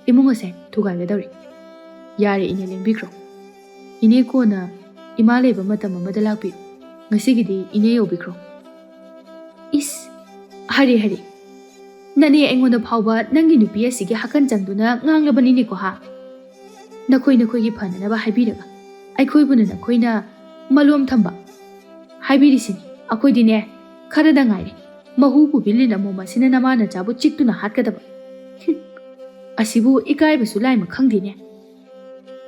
ꯏꯃꯨꯡ ꯑꯁꯦ ꯊꯨꯒꯥꯏꯒꯗꯧꯔꯤ꯫ ꯌꯥꯔꯦ ꯏꯅꯦ, ꯂꯦꯡꯕꯤꯈ꯭ꯔꯣ꯫ ꯏꯅꯦ ꯀꯣꯟꯅ ꯏꯃꯥ ꯂꯩꯕ ꯃꯇꯝ ꯑꯃꯗ ꯂꯥꯛꯄꯤꯌꯨ꯫ ꯉꯁꯤꯒꯤꯗꯤ ꯏꯅꯦ ꯌꯧꯕꯤꯈ꯭ꯔꯣ꯫ ꯏꯁ, ꯍꯔꯦ ꯍꯔꯦ, ꯅꯅꯦ ꯑꯩꯉꯣꯟꯗ ꯐꯥꯎꯕ ꯅꯪꯒꯤ ꯅꯨꯄꯤ ꯑꯁꯤꯒꯤ ꯍꯥꯀꯟ ꯆꯪꯗꯨꯅ ꯉꯥꯡꯂꯕꯅꯤꯅꯦꯀꯣ ꯍꯥ? ꯅꯈꯣꯏ ꯅꯈꯣꯏꯒꯤ ꯐꯅꯅꯕ ꯍꯥꯏꯕꯤꯔꯒ ꯑꯩꯈꯣꯏꯕꯨꯅ ꯅꯈꯣꯏꯅ ꯃꯂꯣꯝ ꯊꯝꯕ ꯍꯥꯏꯕꯤꯔꯤꯁꯤꯅꯤ꯫ ꯑꯩꯈꯣꯏꯗꯤꯅꯦ ꯈꯔꯗ ꯉꯥꯏꯔꯦ ꯃꯍꯨ ꯄꯨꯕꯤ ꯂꯤꯟ ꯑꯃꯣꯝ ꯑꯁꯤꯅ ꯅꯃꯥ ꯅꯆꯥꯕꯨ ꯆꯤꯛꯇꯨꯅ ꯍꯥꯠꯀꯗꯕ꯫ ꯍꯨꯝ, ꯑꯁꯤꯕꯨ ꯏꯀꯥꯏꯕꯁꯨ ꯂꯥꯏꯃ ꯈꯪꯗꯦꯅꯦ꯫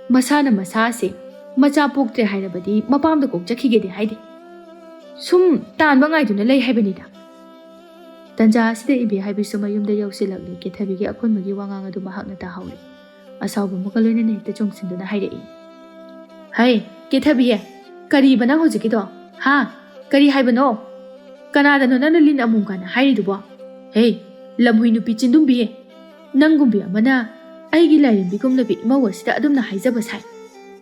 ꯃꯁꯥꯅ ꯃꯁꯥ ꯑꯁꯦ ꯃꯆꯥ ꯄꯣꯛꯇ꯭ꯔꯦ ꯍꯥꯏꯔꯕꯗꯤ ꯃꯄꯥꯝꯗ ꯀꯣꯛ ꯆꯠꯈꯤꯒꯦꯗꯤ ꯍꯥꯏꯗꯦ꯫ ꯁꯨꯝ ꯇꯥꯟꯕ ꯉꯥꯏꯗꯨꯅ ꯂꯩ ꯍꯥꯏꯕꯅꯤꯗ꯫ ꯇꯟꯖꯥ ꯑꯁꯤꯗ ꯏꯕꯦ ꯍꯥꯏꯕꯤꯁꯨ ꯃꯌꯨꯝꯗ ꯌꯧꯁꯤꯜꯂꯛꯂꯦ꯫ ꯀꯦꯊꯕꯤꯒꯤ ꯑꯀꯣꯟꯕꯒꯤ ꯋꯥꯉꯥꯡ ꯑꯗꯨ ꯃꯍꯥꯛꯅ ꯇꯥꯍꯧꯔꯦ꯫ ꯑꯁꯥꯎꯕ ꯑꯃꯒ ꯂꯣꯏꯅꯅ ꯍꯦꯛꯇ ꯆꯣꯡꯁꯤꯟꯗꯨꯅ ꯍꯥꯏꯔꯛꯏ, "ꯍꯩ, ꯀꯦꯊꯕꯤ, ꯀꯔꯤꯕ ꯅꯪ ꯍꯧꯖꯤꯛꯀꯤꯗꯣ? ꯍꯥ? ꯀꯔꯤ ꯍꯥꯏꯕꯅꯣ? ꯀꯅꯥꯗꯅꯣ ꯅꯪꯅ ꯂꯤꯟ ꯑꯃꯣꯝ ꯀꯥꯏꯅ ꯍꯥꯏꯔꯤꯗꯨꯕꯣ? ꯍꯦ, ꯂꯝꯍꯨꯏ ꯅꯨꯄꯤ ꯆꯤꯟꯗꯨꯝꯕꯤ, ꯅꯪꯒꯨꯝꯕꯤ ꯑꯃꯅ ꯑꯩꯒꯤ ꯂꯥꯏꯔꯦꯝꯕꯤꯒꯨꯝꯂꯕꯤ ꯏꯃꯧ ꯑꯁꯤꯗ ꯑꯗꯨꯝꯅ ꯍꯥꯏꯖꯕ ꯁꯥꯏ꯫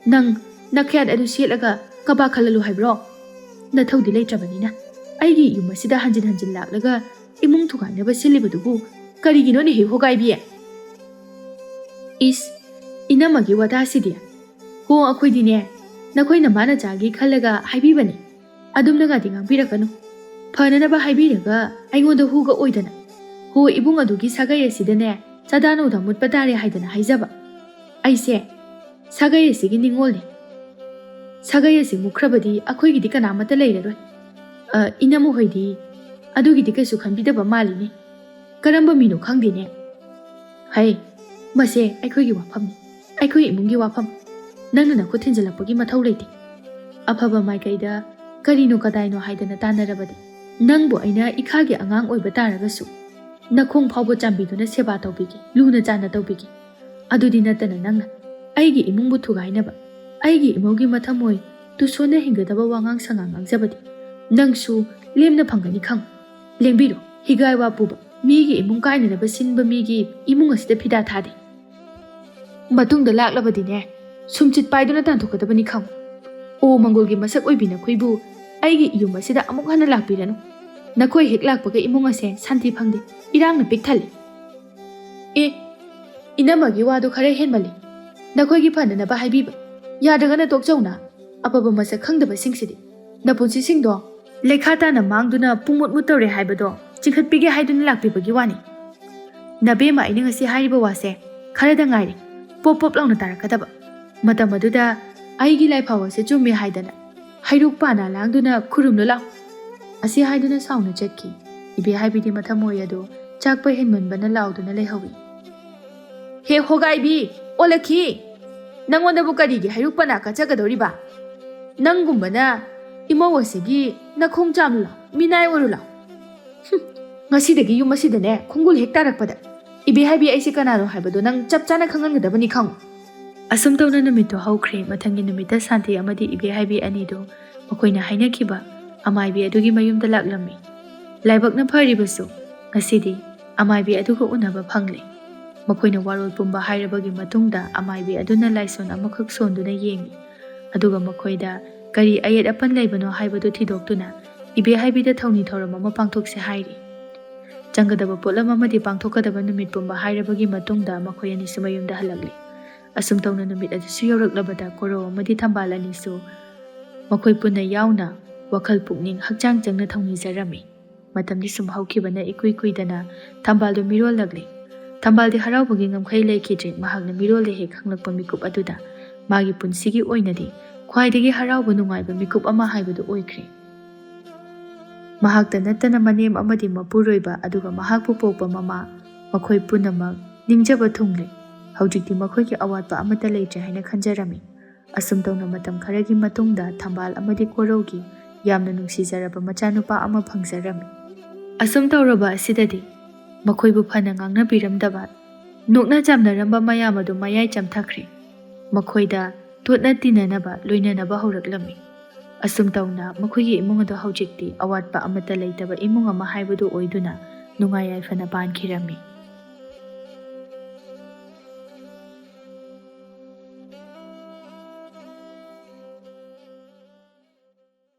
ꯅꯪ ꯅꯈꯌꯥꯠ ꯑꯗꯨ ꯁꯦꯠꯂꯒ ꯀꯕꯥ ꯈꯜꯂꯜꯂꯨ ꯍꯥꯏꯕ꯭ꯔꯣ? ꯅꯊꯧꯗꯤ ꯂꯩꯇ꯭ꯔꯕꯅꯤꯅ ꯑꯩꯒꯤ ꯌꯨꯝ ꯑꯁꯤꯗ ꯍꯟꯖꯤꯟ ꯍꯟꯖꯤꯟ ꯂꯥꯛꯂꯒ ꯏꯃꯨꯡ ꯊꯨꯒꯥꯏꯅꯕ ꯁꯤꯜꯂꯤꯕꯗꯨꯕꯨ ꯀꯔꯤꯒꯤꯅꯣꯅꯦ ꯍꯦ ꯍꯣꯒꯥꯏꯕꯤ?" ꯏꯁ, ꯏꯅꯝꯃꯒꯤ ꯋꯥꯇꯥꯁꯤꯗꯤ꯫ ꯍꯣ, ꯑꯩꯈꯣꯏꯗꯤꯅꯦ ꯅꯈꯣꯏ ꯅꯃꯥ ꯅꯆꯥꯒꯤ ꯈꯜꯂꯒ ꯍꯥꯏꯕꯤꯕꯅꯤ꯫ ꯑꯗꯨꯝꯅꯒꯗꯤ ꯉꯥꯡꯕꯤꯔꯛꯀꯅꯨ꯫ ꯐꯅꯅꯕ ꯍꯥꯏꯕꯤꯔꯒ ꯑꯩꯉꯣꯟꯗ ꯍꯨꯒ ꯑꯣꯏꯗꯅ꯫ ꯍꯣ, ꯏꯕꯨꯡ ꯑꯗꯨꯒꯤ ꯁꯥꯒꯩ ꯑꯁꯤꯗꯅꯦ ꯆꯥꯗꯥ ꯅꯧꯗꯥ ꯃꯨꯠꯄ ꯇꯥꯔꯦ ꯍꯥꯏꯗꯅ ꯍꯥꯏꯖꯕ꯫ ꯑꯩꯁꯦ ꯁꯥꯒꯩ ꯑꯁꯤꯒꯤ ꯅꯤꯡꯉꯣꯜꯅꯤ꯫ ꯁꯥꯒꯩ ꯑꯁꯤ ꯃꯨꯛꯈ꯭ꯔꯕꯗꯤ ꯑꯩꯈꯣꯏꯒꯤꯗꯤ ꯀꯅꯥꯃꯠꯇ ꯂꯩꯔꯔꯣꯏ꯫ ꯑ, ꯏꯅꯝꯃ ꯍꯣꯏꯗꯤ ꯑꯗꯨꯒꯤꯗꯤ ꯀꯩꯁꯨ ꯈꯟꯕꯤꯗꯕ ꯃꯥꯜꯂꯤꯅꯦ꯫ ꯀꯔꯝꯕ ꯃꯤꯅꯣ ꯈꯪꯗꯦꯅꯦ꯫ ꯍꯩ, ꯃꯁꯦ ꯑꯩꯈꯣꯏꯒꯤ ꯋꯥꯐꯝꯅꯤ, ꯑꯩꯈꯣꯏ ꯏꯃꯨꯡꯒꯤ ꯋꯥꯐꯝ꯫ ꯅꯪꯅ ꯅꯈꯨꯠ ꯊꯤꯟꯖꯤꯜꯂꯛꯄꯒꯤ ꯃꯊꯧ ꯂꯩꯇꯦ꯫ ꯑꯐꯕ ꯃꯥꯏꯀꯩꯗ ꯀꯔꯤꯅꯣ ꯀꯗꯥꯏꯅꯣ ꯍꯥꯏꯗꯅ ꯇꯥꯟꯅꯔꯕꯗꯤ, ꯅꯪꯕꯨ ꯑꯩꯅ ꯏꯈꯥꯒꯤ ꯑꯉꯥꯡ ꯑꯣꯏꯕ ꯇꯥꯔꯒꯁꯨ ꯅꯈꯣꯡ ꯐꯥꯎꯕ ꯆꯥꯝꯕꯤꯗꯨꯅ ꯁꯦꯕꯥ ꯇꯧꯕꯤꯒꯦ, ꯂꯨꯅ ꯆꯥꯟꯅ ꯇꯧꯕꯤꯒꯦ꯫ ꯑꯗꯨꯗꯤ ꯅꯠꯇꯅ ꯅꯪꯅ ꯑꯩꯒꯤ ꯏꯃꯨꯡꯕꯨ ꯊꯨꯒꯥꯏꯅꯕ, ꯑꯩꯒꯤ ꯏꯃꯧꯒꯤ ꯃꯊꯃꯣꯏ ꯇꯨꯁꯣꯟꯅ ꯍꯤꯡꯒꯗꯕ ꯋꯥꯉꯥꯡ ꯁꯉꯥꯡ ꯉꯥꯡꯖꯕꯗꯤ ꯅꯪꯁꯨ ꯂꯦꯝꯅ ꯐꯪꯒꯅꯤ ꯈꯪꯉꯨ꯫ ꯂꯦꯡꯕꯤꯔꯣ, ꯍꯤꯒꯥꯏ ꯋꯥ ꯄꯨꯕ꯫ ꯃꯤꯒꯤ ꯏꯃꯨꯡ ꯀꯥꯏꯅꯅꯕ ꯁꯤꯟꯕ ꯃꯤꯒꯤ ꯏꯃꯨꯡ ꯑꯁꯤꯗ ꯐꯤꯗꯥ ꯊꯥꯗꯦ꯫ ꯃꯇꯨꯡꯗ ꯂꯥꯛꯂꯕꯗꯤꯅꯦ, ꯁꯨꯝꯆꯤꯠ ꯄꯥꯏꯗꯨꯅ ꯇꯥꯟꯊꯣꯛꯀꯗꯕꯅꯤ ꯈꯪꯉꯨ꯫ ꯑꯣ ꯃꯪꯒꯣꯜꯒꯤ ꯃꯁꯛ ꯑꯣꯏꯕꯤ ꯅꯈꯣꯏꯕꯨ ꯑꯩꯒꯤ ꯌꯨꯝ ꯑꯁꯤꯗ ꯑꯃꯨꯛ ꯍꯟꯅ ꯂꯥꯛꯄꯤꯔꯅꯨ꯫ ꯅꯈꯣꯏ ꯍꯦꯛ ꯂꯥꯛꯄꯒ ꯏꯃꯨꯡ ꯑꯁꯦ ꯁꯥꯟꯇꯤ ꯐꯪꯗꯦ, ꯏꯔꯥꯡꯅ ꯄꯤꯛ ꯊꯜꯂꯤ꯫ ꯑꯦ, ꯏꯅꯝꯃꯒꯤ ꯋꯥꯗꯨ ꯈꯔ ꯍꯦꯟꯃꯜꯂꯤ꯫ ꯅꯈꯣꯏꯒꯤ ꯐꯅꯅꯕ ꯍꯥꯏꯕꯤꯕ꯫ ꯌꯥꯗ꯭ꯔꯒꯅ ꯇꯣꯛꯆꯧꯅ꯫ ꯑꯐꯕ ꯃꯁꯛ ꯈꯪꯗꯕꯁꯤꯡꯁꯤꯗꯤ꯫ ꯅꯄꯨꯟꯁꯤꯁꯤꯡꯗꯣ ꯂꯩꯈꯥ ꯇꯥꯅ ꯃꯥꯡꯗꯨꯅ ꯄꯨꯡꯃꯨꯠ ꯃꯨꯠ ꯇꯧꯔꯦ ꯍꯥꯏꯕꯗꯣ ꯆꯤꯡꯈꯠꯄꯤꯒꯦ ꯍꯥꯏꯗꯨꯅ ꯂꯥꯛꯄꯤꯕꯒꯤ ꯋꯥꯅꯤ꯫ ꯅꯕꯦꯝꯃ, ꯑꯩꯅ ꯉꯁꯤ ꯍꯥꯏꯔꯤꯕ ꯋꯥꯁꯦ ꯈꯔꯗ ꯉꯥꯏꯔꯦ ꯄꯣꯞ ꯄꯣꯞ ꯂꯥꯎꯅ ꯇꯥꯔꯛꯀꯗꯕ꯫ ꯃꯇꯝ ꯑꯗꯨꯗ ꯑꯩꯒꯤ ꯂꯥꯏꯐꯥꯎ ꯑꯁꯦ ꯆꯨꯝꯃꯤ ꯍꯥꯏꯗꯅ ꯍꯩꯔꯨꯛ ꯄꯥꯅ ꯂꯥꯡꯗꯨꯅ ꯈꯨꯔꯨꯝꯂꯨ ꯂꯥꯎ꯫ ꯑꯁꯤ ꯍꯥꯏꯗꯨꯅ ꯁꯥꯎꯅ ꯆꯠꯈꯤ꯫ ꯏꯕꯦꯍꯥꯏꯕꯤꯗꯤ ꯃꯊꯃꯣꯏ ꯑꯗꯨ ꯆꯥꯛꯄ ꯍꯦꯟꯃꯟꯕꯅ ꯂꯥꯎꯗꯨꯅ ꯂꯩꯍꯧꯏ꯫ ꯍꯦ ꯍꯣꯒꯥꯏꯕꯤ, ꯑꯣꯂꯛꯈꯤ! ꯅꯪꯉꯣꯟꯗꯕꯨ ꯀꯔꯤꯒꯤ ꯍꯩꯔꯨꯛ ꯄꯅꯥ ꯀꯠꯆꯒꯗꯧꯔꯤꯕ? ꯅꯪꯒꯨꯝꯕꯅ ꯏꯃꯧ ꯑꯁꯤꯒꯤ ꯅꯈꯣꯡ ꯆꯥꯝꯂꯨ ꯂꯥꯎ, ꯃꯤꯅꯥꯏ ꯑꯣꯏꯔꯨ ꯂꯥꯎ꯫ ꯍꯨꯝ, ꯉꯁꯤꯗꯒꯤ ꯌꯨꯝ ꯑꯁꯤꯗꯅꯦ ꯈꯣꯡꯒꯨꯜ ꯍꯦꯛ ꯇꯥꯔꯛꯄꯗ ꯏꯕꯦꯍꯥꯏꯕꯤ ꯑꯩꯁꯦ ꯀꯅꯥꯅꯣ ꯍꯥꯏꯕꯗꯣ ꯅꯪ ꯆꯞ ꯆꯥꯅ ꯈꯪꯍꯟꯒꯗꯕꯅꯤ ꯈꯪꯉꯨ꯫ ꯑꯁꯨꯝ ꯇꯧꯅ ꯅꯨꯃꯤꯠꯇꯨ ꯍꯧꯈ꯭ꯔꯦ꯫ ꯃꯊꯪꯒꯤ ꯅꯨꯃꯤꯠꯇ ꯁꯥꯟꯇꯤ ꯑꯃꯗꯤ ꯏꯕꯦꯍꯥꯏꯕꯤ ꯑꯅꯤꯗꯨ ꯃꯈꯣꯏꯅ ꯍꯥꯏꯅꯈꯤꯕ ꯑꯃꯥꯏꯕꯤ ꯑꯗꯨꯒꯤ ꯃꯌꯨꯝꯗ ꯂꯥꯛꯂꯝꯃꯤ꯫ ꯂꯥꯏꯕꯛꯅ ꯐꯔꯤꯕꯁꯨ ꯉꯁꯤꯗꯤ ꯑꯃꯥꯏꯕꯤ ꯑꯗꯨꯒ ꯎꯅꯕ ꯐꯪꯂꯦ꯫ ꯃꯈꯣꯏꯅ ꯋꯥꯔꯣꯜ ꯄꯨꯝꯕ ꯍꯥꯏꯔꯕꯒꯤ ꯃꯇꯨꯡꯗ ꯑꯃꯥꯏꯕꯤ ꯑꯗꯨꯅ ꯂꯥꯏꯁꯣꯟ ꯑꯃꯈꯛ ꯁꯣꯟꯗꯨꯅ ꯌꯦꯡꯏ꯫ ꯑꯗꯨꯒ ꯃꯈꯣꯏꯗ ꯀꯔꯤ ꯑꯌꯦꯠ ꯑꯄꯟ ꯂꯩꯕꯅꯣ ꯍꯥꯏꯕꯗꯨ ꯊꯤꯗꯣꯛꯇꯨꯅ ꯏꯕꯦꯍꯥꯏꯕꯤꯗ ꯊꯧꯅꯤ ꯊꯧꯔꯝ ꯑꯃ ꯄꯥꯡꯊꯣꯛꯁꯦ ꯍꯥꯏꯔꯤ꯫ ꯆꯪꯒꯗꯕ ꯄꯣꯠꯂꯝ ꯑꯃꯗꯤ ꯄꯥꯡꯊꯣꯛꯀꯗꯕ ꯅꯨꯃꯤꯠ ꯄꯨꯝꯕ ꯍꯥꯏꯔꯕꯒꯤ ꯃꯇꯨꯡꯗ ꯃꯈꯣꯏ ꯑꯅꯤꯁꯨ ꯃꯌꯨꯝꯗ ꯍꯜꯂꯛꯂꯤ꯫ ꯑꯁꯨꯝ ꯇꯧꯅ ꯅꯨꯃꯤꯠ ꯑꯗꯨꯁꯨ ꯌꯧꯔꯛꯂꯕꯗ ꯀꯣꯔꯧ ꯑꯃꯗꯤ ꯊꯝꯕꯥꯜ ꯑꯅꯤꯁꯨ ꯃꯈꯣꯏ ꯄꯨꯟꯅ ꯌꯥꯎꯅ ꯋꯥꯈꯜ ꯄꯨꯛꯅꯤꯡ ꯍꯛꯆꯥꯡ ꯆꯪꯅ ꯊꯧꯅꯤꯖꯔꯝꯃꯤ꯫ ꯃꯇꯝꯗꯤ ꯁꯨꯝ ꯍꯧꯈꯤꯕꯅ ꯏꯀꯨꯏ ꯀꯨꯏꯗꯅ ꯊꯝꯕꯥꯜꯗꯨ ꯃꯤꯔꯣꯜꯂꯛꯂꯦ꯫ ꯊꯝꯕꯥꯜꯗꯤ ꯍꯔꯥꯎꯕꯒꯤ ꯉꯝꯈꯩ ꯂꯩꯈꯤꯗ꯭ꯔꯦ꯫ ꯃꯍꯥꯛꯅ ꯃꯤꯔꯣꯜꯂꯦ ꯍꯦꯛ ꯈꯪꯂꯛꯄ ꯃꯤꯀꯨꯞ ꯑꯗꯨꯗ ꯃꯥꯒꯤ ꯄꯨꯟꯁꯤꯒꯤ ꯑꯣꯏꯅꯗꯤ ꯈ꯭ꯋꯥꯏꯗꯒꯤ ꯍꯔꯥꯎꯕ ꯅꯨꯡꯉꯥꯏꯕ ꯃꯤꯀꯨꯞ ꯑꯃ ꯍꯥꯏꯕꯗꯨ ꯑꯣꯏꯈ꯭ꯔꯦ꯫ ꯃꯍꯥꯛꯇ ꯅꯠꯇꯅ ꯃꯅꯦꯝ ꯑꯃꯗꯤ ꯃꯄꯨꯔꯣꯏꯕ ꯑꯗꯨꯒ ꯃꯍꯥꯛꯄꯨ ꯄꯣꯛꯄ ꯃꯃꯥ, ꯃꯈꯣꯏ ꯄꯨꯝꯅꯃꯛ ꯅꯤꯡꯖꯕ ꯊꯨꯡꯂꯦ꯫ ꯍꯧꯖꯤꯛꯇꯤ ꯃꯈꯣꯏꯒꯤ ꯑꯋꯥꯠꯄ ꯑꯃꯠꯇ ꯂꯩꯇ꯭ꯔꯦ ꯍꯥꯏꯅ ꯈꯟꯖꯔꯝꯃꯤ꯫ ꯑꯁꯨꯝ ꯇꯧꯅ ꯃꯇꯝ ꯈꯔꯒꯤ ꯃꯇꯨꯡꯗ ꯊꯝꯕꯥꯜ ꯑꯃꯗꯤ ꯀꯣꯔꯧꯒꯤ ꯌꯥꯝꯅ ꯅꯨꯡꯁꯤꯖꯔꯕ ꯃꯆꯥꯅꯨꯄꯥ ꯑꯃ ꯐꯪꯖꯔꯝꯃꯤ꯫ ꯑꯁꯨꯝ ꯇꯧꯔꯕ ꯑꯁꯤꯗꯗꯤ ꯃꯈꯣꯏꯕꯨ ꯐꯅ ꯉꯥꯡꯅꯕꯤꯔꯝꯗꯕ, ꯅꯣꯛꯅ ꯆꯥꯝꯅꯔꯝꯕ ꯃꯌꯥꯝ ꯑꯗꯨ ꯃꯌꯥꯏ ꯆꯝꯊꯈ꯭ꯔꯦ꯫ ꯃꯈꯣꯏꯗ ꯇꯣꯠꯅ ꯇꯤꯟꯅꯅꯕ, ꯂꯣꯏꯅꯅꯕ ꯍꯧꯔꯛꯂꯝꯃꯤ꯫ ꯑꯁꯨꯝ ꯇꯧꯅ ꯃꯈꯣꯏꯒꯤ ꯏꯃꯨꯡ ꯑꯗꯨ ꯍꯧꯖꯤꯛꯇꯤ ꯑꯋꯥꯠꯄ ꯑꯃꯠꯇ ꯂꯩꯇꯕ ꯏꯃꯨꯡ ꯑꯃ ꯍꯥꯏꯕꯗꯨ ꯑꯣꯏꯗꯨꯅ ꯅꯨꯡꯉꯥꯏ ꯌꯥꯏꯐꯅ ꯄꯥꯟꯈꯤꯔꯝꯃꯤ꯫